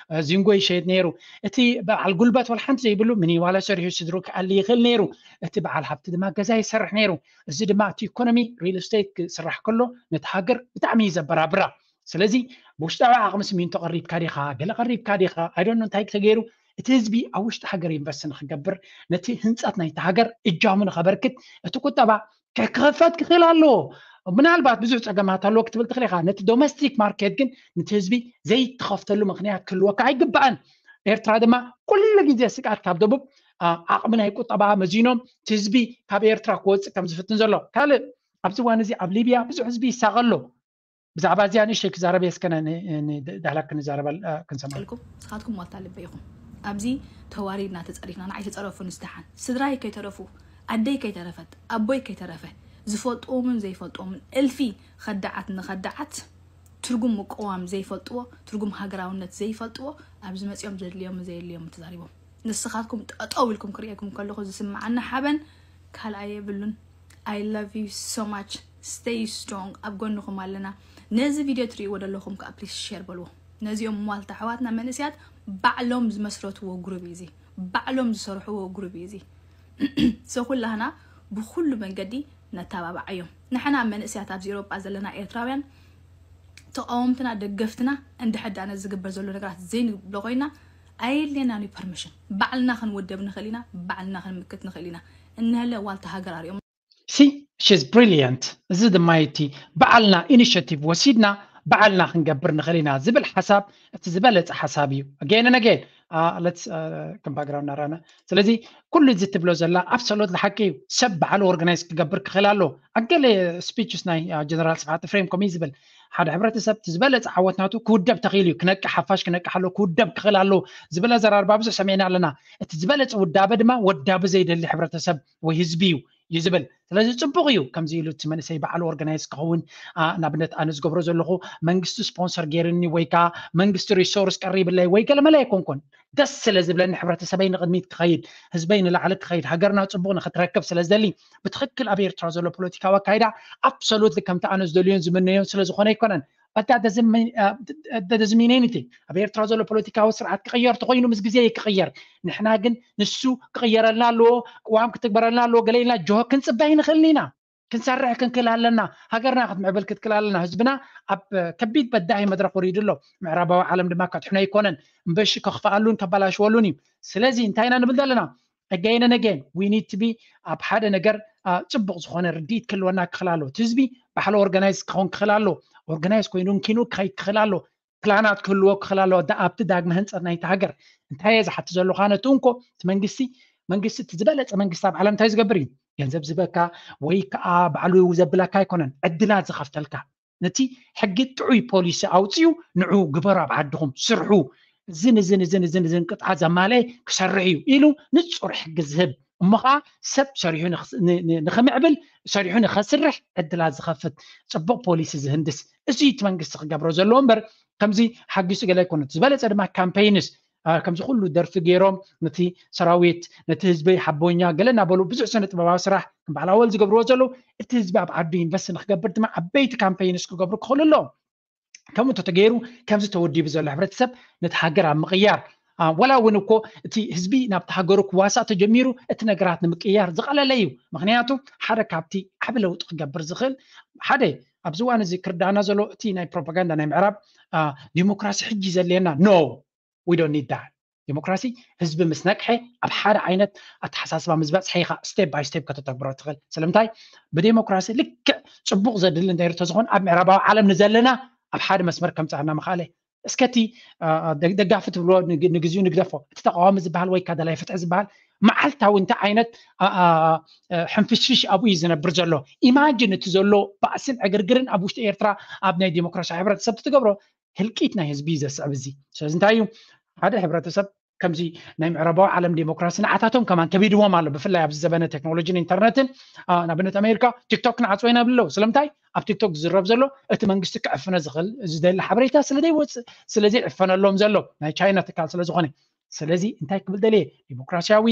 ዚንጎ ይሸይጥ ነይሩ። እቲ በዓል ጉልበት ወላ ሓንቲ ዘይብሉ ምንዋላ ሰሪሑ ስድርኡ ክኣሊ ይኽእል ነይሩ። እቲ በዓል ሃብቲ ድማ ገዛ ይሰርሕ ነይሩ። እዚ ድማ እቲ ኢኮኖሚ ሪል ስቴት ክስራሕ ከሎ ነቲ ሃገር ብጣዕሚ እዩ ዘበራብራ። ስለዚ ብውሽጣዊ ዓቕሚ ሲሚንቶ ቀሪብካ ዲኻ፣ ገለ ቀሪብካ ዲኻ፣ ኣይዶኖ እንታይ ተገይሩ፣ እቲ ህዝቢ ኣብ ውሽጢ ሃገር ኢንቨስት ንክገብር፣ ነቲ ህንፀት ናይቲ ሃገር እጃሙ ንኸበርክት፣ እቲ ቁጠባ ክኽፈት ክኽእል ኣለዎ። ምናልባት ብዙሕ ፀገማት ኣለዎ ክትብል ትኽእል ኢኻ። ነቲ ዶሜስቲክ ማርኬት ግን ነቲ ህዝቢ ዘይተኸፍተሉ ምክንያት ክህልወካ ኣይግባእን። ኤርትራ ድማ ኩሉ ግዜ ስግኣት ካብ ደቡብ ዓቕሚ ናይ ቁጠባ መዚኖም እቲ ህዝቢ ካብ ኤርትራ ክወፅእ ከም ዝፍትን ዘሎ። ካልእ ኣብዚ እዋን እዚ ኣብ ሊብያ ብዙሕ ህዝቢ ይሳቐ ኣሎ። ብዛዕባ እዚኣ ንእሽተይ ክዛረብ እየ፣ እስከ ዳህላክ ክንዛረባ ክንሰማ። ንስኻትኩም ዋልታ ልበ ኢኹም። ኣብዚ ተዋሪድና ተፀሪፍና ንዓይ ተፀረፉ ንስደሓን ስድራይ ከይተረፉ ኣደይ ከይተረፈት ኣቦይ ከይተረፈ ዝፈልጥዎምን ዘይፈልጥዎምን እልፊ ከዳዓት ንኸዳዓት ትርጉም ምቅዋም ዘይፈልጥዎ ትርጉም ሃገራውነት ዘይፈልጥዎ ኣብዚ መፂኦም ዘድልዮም ዘየድልዮም ተዛሪቦም። ንስኻትኩም ጠጠው ኢልኩም ክርእየኩም ከለኹ ዝስምዓኒ ሓበን ካልኣይ የብሉን። I love you so much. Stay strong. ኣብ ጎንኹም ኣለና። ነዚ ቪድዮ ትርእይዎ ዘለኹም ከዓ ፕሊስ ሼር በልዎ። ነዚኦም ዋልታ ኣሕዋትና መንእስያት ባዕሎም ዝመስረትዎ ግሩብ እዩ እዚ፣ ባዕሎም ዝሰርሕዎ ግሩብ እዩ እዚ። So ኩላህና ብኩሉ መንገዲ ነተባብዓዮም። ንሕና መንእስያት ኣብዚ ኤውሮጳ ዘለና ኤርትራውያን ተቃወምትና ደገፍትና እንድሕር ደኣ ነዚ ዝግበር ዘሎ ነገራት ዘይንብሎ ኮይና ኣየድልየናን እዩ ፐርሚሽን። ባዕልና ክንውደብ ንኽእል ኢና፣ ባዕልና ክንምክት ንኽእል ኢና። እንሀለ ዋልታ ሃገር ኣርእዮም። See, she's brilliant. እዚ ድማ እቲ ባዕልና ኢኒሽቲቭ ወሲድና ባዕልና ክንገብር ንኽእል ኢና ዝብል ሓሳብ እቲ ዝበለፀ ሓሳብ እዩ። Again and again. Let's come back around ናራና። ስለዚ ኩሉ እዚ ትብሎ ዘላ ኣብሶሉት ሓቂ እዩ። ሰብ ባዕሉ ኦርጋናይዝ ክገብር ክኽእል ኣሎ። ኣገለ ስፒችስ ናይ ጀነራል ስብሓት ኤፍሬም ከምኡ እዩ ዝብል፣ ሓደ ሕብረተሰብ እቲ ዝበለፀ ዓወት ናቱ ክውደብ ተኽኢሉ እዩ። ክነቅሕ፣ ሓፋሽ ክነቅሕ ኣሎ፣ ክውደብ ክኽእል ኣሎ ዝብል ኣዘራርባ ብዙሕ ሰሚዕና ኣለና። እቲ ዝበለፀ ውዳበ ድማ ወዳቢ ዘይደሊ ሕብረተሰብ ወይ ህዝቢ እዩ እዩ ዝብል። ስለዚ ፅቡቕ እዩ ከምዚ ኢሉ እቲ መንእሰይ ባዕሉ ኦርጋናይዝ ክኸውን። ንኣብነት ኣነ ዝገብሮ ዘለኹ መንግስቲ ስፖንሰር ገይርኒ ወይ ከዓ መንግስቲ ሪሶርስ ቀሪብለይ ወይ ገለመለ ኣይኮንኩን። ደስ ስለ ዝብለኒ ሕብረተሰበይ ንቕድሚት ክኸይድ፣ ህዝበይ ንላዕሊ ክኸይድ፣ ሃገርና ፅቡቕ ንክትረክብ ስለ ዝደሊ ብትኽክል ኣብ ኤርትራ ዘሎ ፖለቲካዊ ኣካይዳ ኣብሶሉትሊ ከምቲ ኣነ ዝደልዮን ዝምነዮን ስለ ዝኾነ ኣይኮነን። But that doesn't mean anything. ኣብ ኤርትራ ዘሎ ፖለቲካዊ ስርዓት ክቕየር ተኾይኑ ምስ ግዜ ክቕየር። ንሕና ግን ንሱ ክቕየረልና ኣለዎ፣ ቅዋም ክትግበረልና ኣለዎ፣ ገለ ኢልና ጆሆ ክንፅበ ኣይንኽእልን ኢና። ክንሰርሕ ክንክእል ኣለና። ሃገርና ክትምዕብል ክትክእል ኣለና። ህዝብና ኣብ ከቢድ በዳሂ መድረኽ ወሪዱ ኣሎ። ምዕራባዊ ዓለም ድማ ከድሕኖ ኣይኮነን። እምበሺ ከኽፍኣሉን ከባላሽወሉን እዩ። ስለዚ እንታይ ኢና ንብል ዘለና? Again and again, we need to be ኣብ ሓደ ነገር ፅቡቕ ዝኾነ ርድኢት ክህልወና ክኽእል ኣለዎ። እቲ ህዝቢ ባዕሉ ኦርጋናይዝ ክኸውን ክኽእል ኣለዎ። ኦርጋናይዝ ኮይኑ ኪንኡ ክኸይድ ክኽእል ኣለዎ። ፕላናት ክህልዎ ክኽእል ኣለዎ። ኣብቲ ዳግመ ህንፀት ናይቲ ሃገር እንታይ እየ ዝሓቲ ዘለኹ ኣነ? እቲ እንኮ እቲ መንግስቲ መንግስቲ እቲ ዝበለፀ መንግስቲ ኣብ ዓለም እንታይ ዝገብር እዩ? ገንዘብ ዝህበካ ወይ ከዓ ባዕሉ ዘብለካ ኣይኮነን። ዕድላት ዝኸፍተልካ ነቲ ሕጊ ጥዑይ ፖሊሲ ኣውፅኡ፣ ንዑ ግበሩ፣ ኣብ ዓድኹም ስርሑ፣ እዝን እዝን እዝን እዝን እዝን ቅጥዓት ዘማለየ ክሰርሕ እዩ ኢሉ ንፁር ሕጊ ዝህብ፣ እሞ ከዓ ሰብ ሰሪሑ ንኽምዕብል፣ ሰሪሑ ንኸስርሕ ዕድላት ዝኸፍት ፅቡቕ ፖሊሲ ዝህንድስ፣ እዚ እቲ መንግስቲ ክገብሮ ዘለዎ እምበር ከምዚ ሓጊሱ ገለ ኣይኮነን። ዝበለፀ ድማ ካምፔይንስ ከምዚ ኩሉ ደርፊ ገይሮም ነቲ ሰራዊት ነቲ ህዝቢ ሓቦኛ ገለ እናበሉ ብዙሕ ስነ ጥበባዊ ስራሕ ከም በዓል ኣወል ዝገብርዎ ዘለዉ፣ እቲ ህዝቢ ኣብ ዓዱ ኢንቨስት ንክገብር ድማ ዓበይቲ ካምፔይንስ ክገብሩ ክኽእሉ ኣለዎም። ከምኡ እንተተገይሩ ከምዚ ተወዲቡ ዘሎ ሕብረተሰብ ነቲ ሃገር ኣብ ምቕያር ወላ እውን እኮ እቲ ህዝቢ ናብቲ ሃገሩ ክዋሳእ ተጀሚሩ እቲ ነገራት ንምቅያር ዝቐለለ እዩ። ምክንያቱ ሓደ ካብቲ ዓብ ለውጢ ክገብር ዝኽእል ሓደ ኣብዚ እዋን እዚ ክርዳና ዘሎ እቲ ናይ ፕሮፓጋንዳ ናይ ምዕራብ ዲሞክራሲ ሕጂ ዘድልየና no, we don't need that. ዲሞክራሲ ህዝቢ ምስ ነቅሐ ኣብ ሓደ ዓይነት ኣተሓሳስባ ምስ በፅሐ ኢኻ step by step ከተተግብሮ ትኽእል። ስለምንታይ ብዲሞክራሲ ልክዕ ፅቡቕ ዘድሊ እንተይሩ ተዝኾን ኣብ ምዕራባዊ ዓለም ንዘለና ኣብ ሓደ መስመር ከምፅኣና ምኽኣለ። እስከ እቲ ደጋፊ ትብልዎ ንግዚኡ ንግደፎ፣ እቲ ተቃዋሚ ዝበሃል ወይ ከዓ ደላይ ፍትሒ ዝበሃል መዓልታዊ እንታይ ዓይነት ሕንፍሽፍሽ ኣብኡ እዩ ዝነብር ዘሎ። ኢማጅን እቲ ዘሎ ባእስን ዕግርግርን ኣብ ውሽጢ ኤርትራ ኣብ ናይ ዲሞክራሲያዊ ሕብረተሰብ ትገብሮ ህልቂት ናይ ህዝቢ እዩ ዘስዕብ። እዚ ስለዚ እንታይ እዩ ሓደ ሕብረተሰብ ከምዚ ናይ ምዕራባዊ ዓለም ዲሞክራሲ ንዓታቶም ከማን ከቢድዎም ኣሎ። ብፍላይ ኣብዚ ዘበነ ቴክኖሎጂን ኢንተርነትን፣ ንኣብነት ኣሜሪካ ቲክቶክ ንዓፅዎ ኢና ብለው። ስለምንታይ? ኣብ ቲክቶክ ዝዝረብ ዘሎ እቲ መንግስቲ ክዕፍነ ዝኽእል ዝደሊ ሓበሬታ ስለዘይወፅእ፣ ስለዘይዕፈነሎም ዘሎ ናይ ቻይና ትካል ስለዝኾነ። ስለዚ እንታይ ክብል ደልየ? ዲሞክራሲያዊ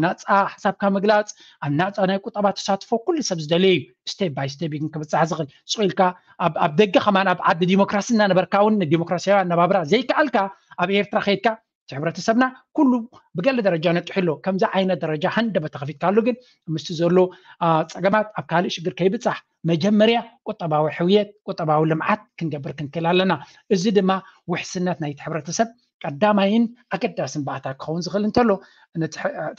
ናፃ ሓሳብካ ምግላፅ፣ ኣብ ናፃ ናይ ቁጠባ ተሳትፎ ኩሉ ሰብ ዝደልየ እዩ። ስቴፕ ባይ ስቴፕ ግን ክብፃሕ ዝኽእል። ስቕ ኢልካ ኣብ ደገ ከማን ኣብ ዓዲ ዲሞክራሲ እናነበርካ እውን ንዲሞክራሲያዊ ኣነባብራ ዘይከኣልካ ኣብ ኤርትራ ከይድካ እቲ ሕብረተሰብና ኩሉ ብገለ ደረጃ ነጥሑ ኣሎ። ከምዚ ዓይነት ደረጃ ሃንደበት ተኸፊትካሉ ግን ምስቲ ዘሎ ፀገማት ኣብ ካልእ ሽግር ከይብፃሕ መጀመርያ ቁጠባዊ ሕውየት፣ ቁጠባዊ ልምዓት ክንገብር ክንክእል ኣለና። እዚ ድማ ውሕስነት ናይቲ ሕብረተሰብ ቀዳማይን ኣገዳስን ባእታ ክኸውን ዝኽእል እንተሎ፣ እቲ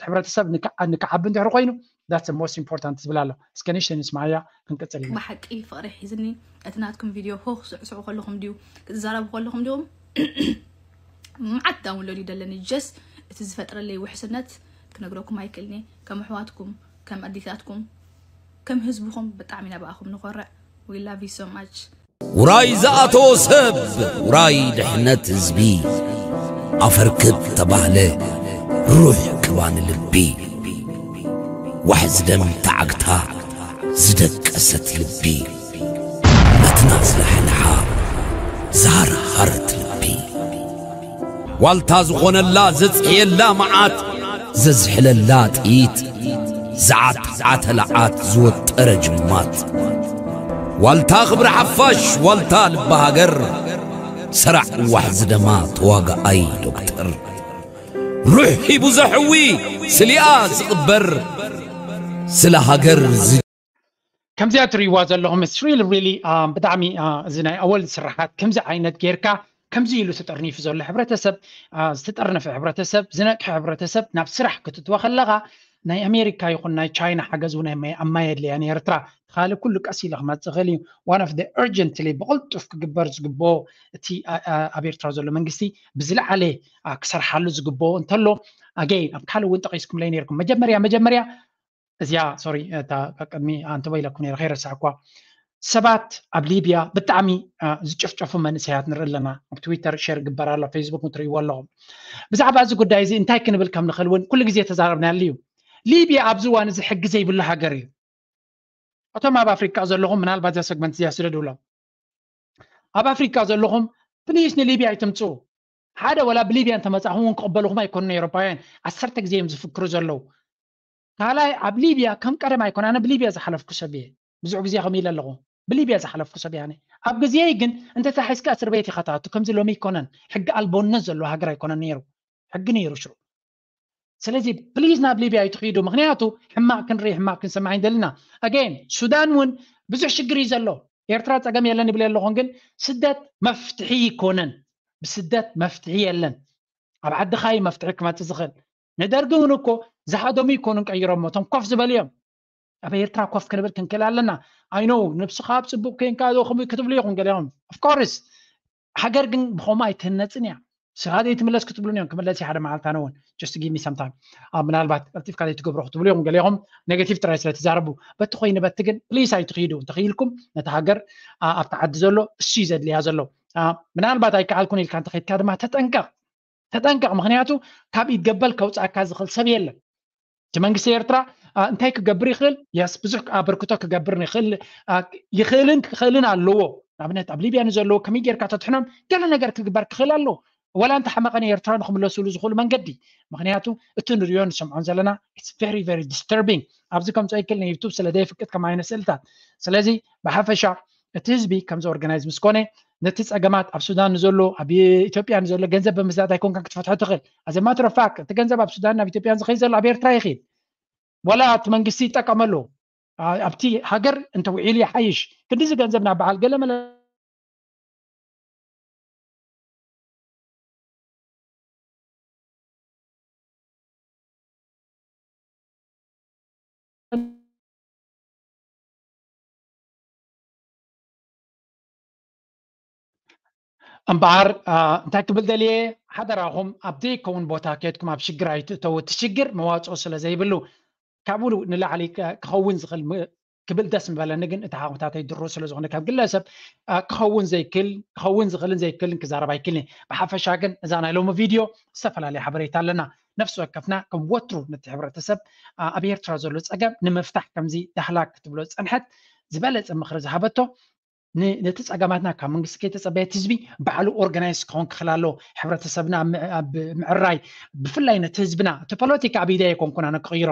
ሕብረተሰብ ንክዓቢ እንድሕር ኮይኑ that's most important ዝብል ኣሎ። እስከ ንእሽተይ ንስማዓያ ክንቅፅል ኢና። ብሓቂ ፍቕሪ ሒዝኒ። እቲ ናትኩም ቪድዮ ሆ ክስዕስዑ ከለኹም ድዩ ክትዛረቡ ከለኹም ድዮም? መዓት ዳውንሎድ ይደለኒ ጀስ እቲ ዝፈጥረለይ ውሕስነት ክነግረኩም ኣይክእልኒ። ከም ኣሕዋትኩም፣ ከም ኣዲታትኩም፣ ከም ህዝብኹም ብጣዕሚ ኢና ብኣኹም ንኾርዕ። We love you so much። ውራይ ዝኣተዎ ሰብ ውራይ ድሕነት ህዝቢ። ኣፈርክብ ተባህለ ሩሕ ክባን ልቢ። ዋሕዚ ደም ተዓግታ ዝደቀሰት ልቢ። ናትና ዝለሓልሓ ዝሃርሃረት ልቢ። ዋልታ ዝኾነላ ዘጽሕየላ መዓት ዘዝሕለላ ጥይት ዝዓትዓተ ለዓት ዝወጠረ ጅማት። ዋልታ ክብሪ ሓፋሽ ዋልታ ልቢ ሃገር ሰራዕ ዋሕዚ ደማ ተዋጋኣይ ዶክተር ሩሕ ሂቡ ዘሕዊ ስሊኣ ዝቕበር ስለ ሃገር ዝ ከምዚኣ ትርእይዋ ዘለኹም it's really really ብጣዕሚ እዚ ናይ ኣወል ስራሓት ከምዚ ዓይነት ጌርካ ከምዚ ኢሉ ተጠርኒፉ ዘሎ ሕብረተሰብ ዝተጠርነፈ ሕብረተሰብ ዝነቅሐ ሕብረተሰብ ናብ ስራሕ ክትትወ ከለኻ ናይ ኣሜሪካ ይኹን ናይ ቻይና ሓገዝ እውን ኣማይ የድልያን ኤርትራ ካልእ ኩሉ ቀስ ኢለ ክመፅእ ክእል እዩ one of the urgently ብቕልጡፍ ክግበር ዝግብኦ እቲ ኣብ ኤርትራ ዘሎ መንግስቲ ብዝለዓለ ክሰርሓሉ ዝግብኦ እንተሎ ኣገይ ኣብ ካልእ እውን ጠቂስኩምለይ ነርኩም መጀመርያ መጀመርያ እዚኣ ሶሪ እታ ቅድሚ ኣንተ ወይለኩም ነረ ከይረሳዕኳ ሰባት ኣብ ሊብያ ብጣዕሚ ዝጨፍጨፉ መንእሰያት ንርኢ ኣለና ኣብ ትዊተር ሸር ግበር ኣሎ ፌስቡክ ትርእይዎ ኣለኹም ብዛዕባ እዚ ጉዳይ እዚ እንታይ ክንብል ከም ንኽእል እውን ኩሉ ግዜ ተዛረብናሉ እዩ ሊብያ ኣብዚ እዋን እዚ ሕጊ ዘይብሉ ሃገር እዩ እቶም ኣብ ኣፍሪካ ዘለኹም ምናልባት እዛ ሰግመንት እዚኣ ስደዱሎም ኣብ ኣፍሪካ ዘለኹም ፕሊስ ንሊብያ ኣይትምፅኡ ሓደ ወላ ብሊብያ እንተመፃኹም እውን ክቕበልኹም ኣይኮኑን ኤውሮፓውያን ዓሰርተ ግዜ እዮም ዝፍክሩ ዘለዉ ካልኣይ ኣብ ሊብያ ከም ቀደም ኣይኮነ ኣነ ብሊብያ ዝሓለፍኩ ሰብ እየ ብዙሕ ግዜ ከም ኢለ ኣለኹ ብሊብያ ዝሓለፍኩ ሰብ እየ ኣነ ኣብ ግዜይ ግን እንተተሓዝካ እስር ቤት ኢኻ ትኣቱ ከምዚ ሎሚ ኣይኮነን ሕጊ ኣልቦነት ዘለዎ ሃገር ኣይኮነን ነይሩ ሕጊ ነይሩ ሽዑ ስለዚ ፕሊዝ ናብ ሊብያ ኣይትኽይዱ ምክንያቱ ሕማቅ ክንርኢ ሕማቅ ክንሰማዕ ይደልና ኣገን ሱዳን እውን ብዙሕ ሽግር እዩ ዘሎ ኤርትራ ፀገም የለን ይብል ኣለኹን ግን ስደት መፍትሒ ይኮነን ብስደት መፍትሒ የለን ኣብ ዓድኻ እዩ መፍትሒ ክመፅእ ዝኽእል ንደርጊ እውን እኮ ዝሃደሙ ይኮኑን ቀይሮሞ እቶም ኮፍ ዝበሉ እዮም ኣብ ኤርትራ ኮፍ ክንብል ክንክእል ኣለና ኣይኖ ንብስኻ ኣብ ፅቡቅ ኮይንካ ዶ ክትብሉ ኢኹም ገሊኦም ኦፍኮርስ ሃገር ግን ብኸምኡ ኣይትህነፅን እያ ስኻ ዘይትምለስ ክትብሉን እዮም ክምለስ እዩ ሓደ መዓልቲ ኣነ እውን just give me some time ምናልባት ቀልጢፍካ ዘይትገብሮ ክትብሉ እዮም ገሊኹም negative ጥራይ ስለ ትዛረቡ በቲ ኮይኑ በቲ ግን ፕሊስ ኣይትኽይዱ እንተኽኢልኩም ነቲ ሃገር ኣብቲ ዓዲ ዘሎ እሱ እዩ ዘድልያ ዘሎ ምናልባት ኣይከኣልኩን ኢልካ እንተኸድካ ድማ ተጠንቀቕ ተጠንቀቕ ምክንያቱ ካብ ኢድ ገበል ከውፅኣካ ዝኽእል ሰብ የለን እቲ መንግስቲ ኤርትራ እንታይ ክገብር ይኽእል የስ ብዙሕ ኣበርክቶ ክገብር ይኽእል ይኽእልን ክኽእልን ኣለዎ ንኣብነት ኣብ ሊብያ ንዘለዎ ከመይ ጌርካ ተትሕኖም ገለ ነገር ክግበር ክኽእል ኣለዎ ወላ እንተ ሓመቐ ንኤርትራ ንክምለስሉ ዝኽእሉ መንገዲ ምክንያቱ እቲ ንሪኦ ንሰምዖን ዘለና it's very very disturbing ኣብዚ ከምፅኦ ይክእል ንዩቱብ ስለ ዘይፍቅድ ከም ዓይነት ስእልታት ስለዚ ብሓፈሻ እቲ ህዝቢ ከምዚ ኦርጋናይዝ ምስ ኮነ ነቲ ፀገማት ኣብ ሱዳን ንዘሎ ኣብ ኢትዮጵያ ንዘሎ ገንዘብ ብምስዳድ ኣይኮንካን ክትፈትሖ ትኽእል ኣዘ ማትር ፋክ እቲ ገንዘብ ኣብ ሱዳን ኣብ ኢትዮጵያን ዝኸይ ዘሎ ኣብ ኤርትራ ይኽእል ወላ እቲ መንግስቲ ይጠቀመሉ ኣብቲ ሃገር እንተውዒሉ ይሓይሽ ክንዲዚ ገንዘብ ናብ በዓል ገለ መለ እምበኣር እንታይ ክብል ደልየ ሓደራኹም ኣብ ዘይከውን ቦታ ከድኩም ኣብ ሽግር ኣይትእተው እቲ ሽግር መዋፅኦ ስለ ዘይብሉ ካብኡ ንላዕሊ ክኸውን ዝኽእል ክብል ደስ ምበለኒ፣ ግን እቲ ሓጎታተይ ድሮ ስለ ዝኾነ ካብ ግለሰብ ክኸውን ዘይክል ክኸውን ዝኽእልን ዘይክልን ክዛረብ ኣይክልን። ብሓፈሻ ግን እዛ ናይ ሎሚ ቪድዮ ዝተፈላለየ ሓበሬታ ኣለና። ነፍሲ ወከፍና ከም ወትሩ ነቲ ሕብረተሰብ ኣብ ኤርትራ ዘሎ ፀገም ንምፍታሕ ከምዚ ዳህላክ ክትብሎ ዝፀንሐት ዝበለፀ ምኽሪ ዝሃበቶ ነቲ ፀገማትና ካብ መንግስቲ ከይተፀበየ እቲ ህዝቢ ባዕሉ ኦርጋናይዝ ክኸውን ክኽእል ኣለዎ። ሕብረተሰብና ኣብ ምዕራይ ብፍላይ ነቲ ህዝብና እቲ ፖለቲካ ኣብ ኢደይ ኣይኮንኩን ኣነ ክቕይሮ፣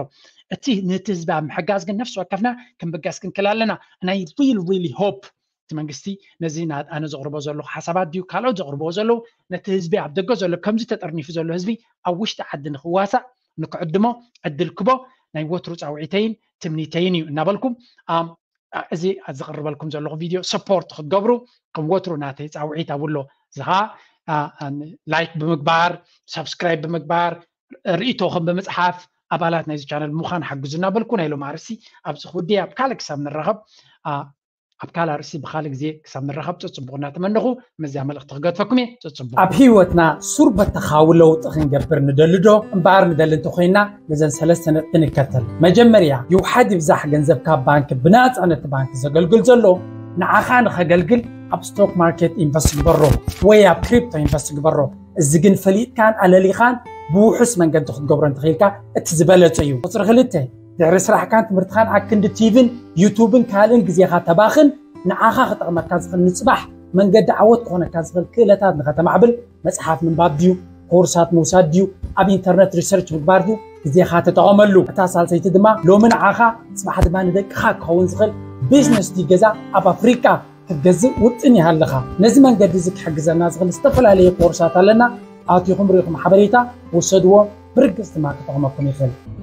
እቲ ነቲ ህዝቢ ኣብ ምሕጋዝ ግን ነፍሲ ወከፍና ክንብገስ ክንክእል ኣለና። ናይ ሪል ሪሊ ሆፕ እቲ መንግስቲ ነዚ ኣነ ዘቕርቦ ዘለኹ ሓሳባት ድዩ ካልኦት ዘቕርብዎ ዘለዉ ነቲ ህዝቢ ኣብ ደገ ዘሎ ከምዚ ተጠርኒፉ ዘሎ ህዝቢ ኣብ ውሽጢ ዓዲ ንክዋሳእ ንክዕድሞ ዕድል ክቦ ናይ ወትሩ ፃውዒተይን ትምኒተይን እዩ እናበልኩም እዚ ዝቕርበልኩም ዘለኹ ቪድዮ ሰፖርት ክትገብሩ ከም ወትሩ ናተይ ፃውዒት ኣብሎ። እዚ ከዓ ላይክ ብምግባር፣ ሳብስክራይብ ብምግባር፣ ርእይቶኹም ብምፅሓፍ ኣባላት ናይዚ ቻነል ምዃን ሓግዙ እናበልኩ ናይ ሎም ኣርሲ ኣብዚ ክውዲ ኣብ ካልእ ክሳብ ንራኸብ ኣብ ካልእ ኣርእሲ ብካልእ ግዜ ክሳብ ንራኸብ ፅፅቡቕ እናተመነኹ መዚያ መልእኽቲ ክገድፈኩም እየ። ፅፅቡቕ። ኣብ ህይወትና ሱር በተኻዊ ለውጢ ክንገብር ንደልዶ እምበኣር ንደሊ እንተኮይና ነዘን ሰለስተ ነጥቢ ንከተል። መጀመርያ ይውሓድ ይብዛሕ ገንዘብ ካብ ባንክ ብናፃ ነቲ ባንክ ዘገልግል ዘሎ ንዓኻ ንኸገልግል ኣብ ስቶክ ማርኬት ኢንቨስት ግበሮ ወይ ኣብ ክሪፕቶ ኢንቨስት ግበሮ። እዚ ግን ፈሊጥካን ኣለሊኻን ብውሑስ መንገዲ ክትገብሮ እንተኽኢልካ እቲ ዝበለጸ እዩ። ቁፅሪ ክልተ ድሕሪ ስራሕካን ትምህርትኻን ኣክንዲ ቲቪን ዩቱብን ካልእን ግዜኻ ተባኽን ንዓኻ ክጠቕመካ ዝኽእል ንፅባሕ መንገዲ ዓወት ክኾነካ ዝኽእል ክእለታት ንኸተማዕብል መፅሓፍ ምንባብ ድዩ ኮርሳት ምውሳድ ድዩ ኣብ ኢንተርነት ሪሰርች ምግባር ድዩ ግዜኻ ተጠቐመሉ። እታ ሳልሰይቲ ድማ ሎሚ ንዓኻ ፅባሕ ድማ ንደቅኻ ክኸውን ዝኽእል ቢዝነስ ድዩ ገዛ ኣብ ኣፍሪቃ ክትገዝእ ውጥን ይሃልኻ። ነዚ መንገዲ እዚ ክሕግዘና ዝኽእል ዝተፈላለየ ኮርሳት ኣለና። ኣቲኹም ርኢኹም ሓበሬታ ውሰድዎ። ብርግፅ ድማ ክጠቕመኩም ይኽእል።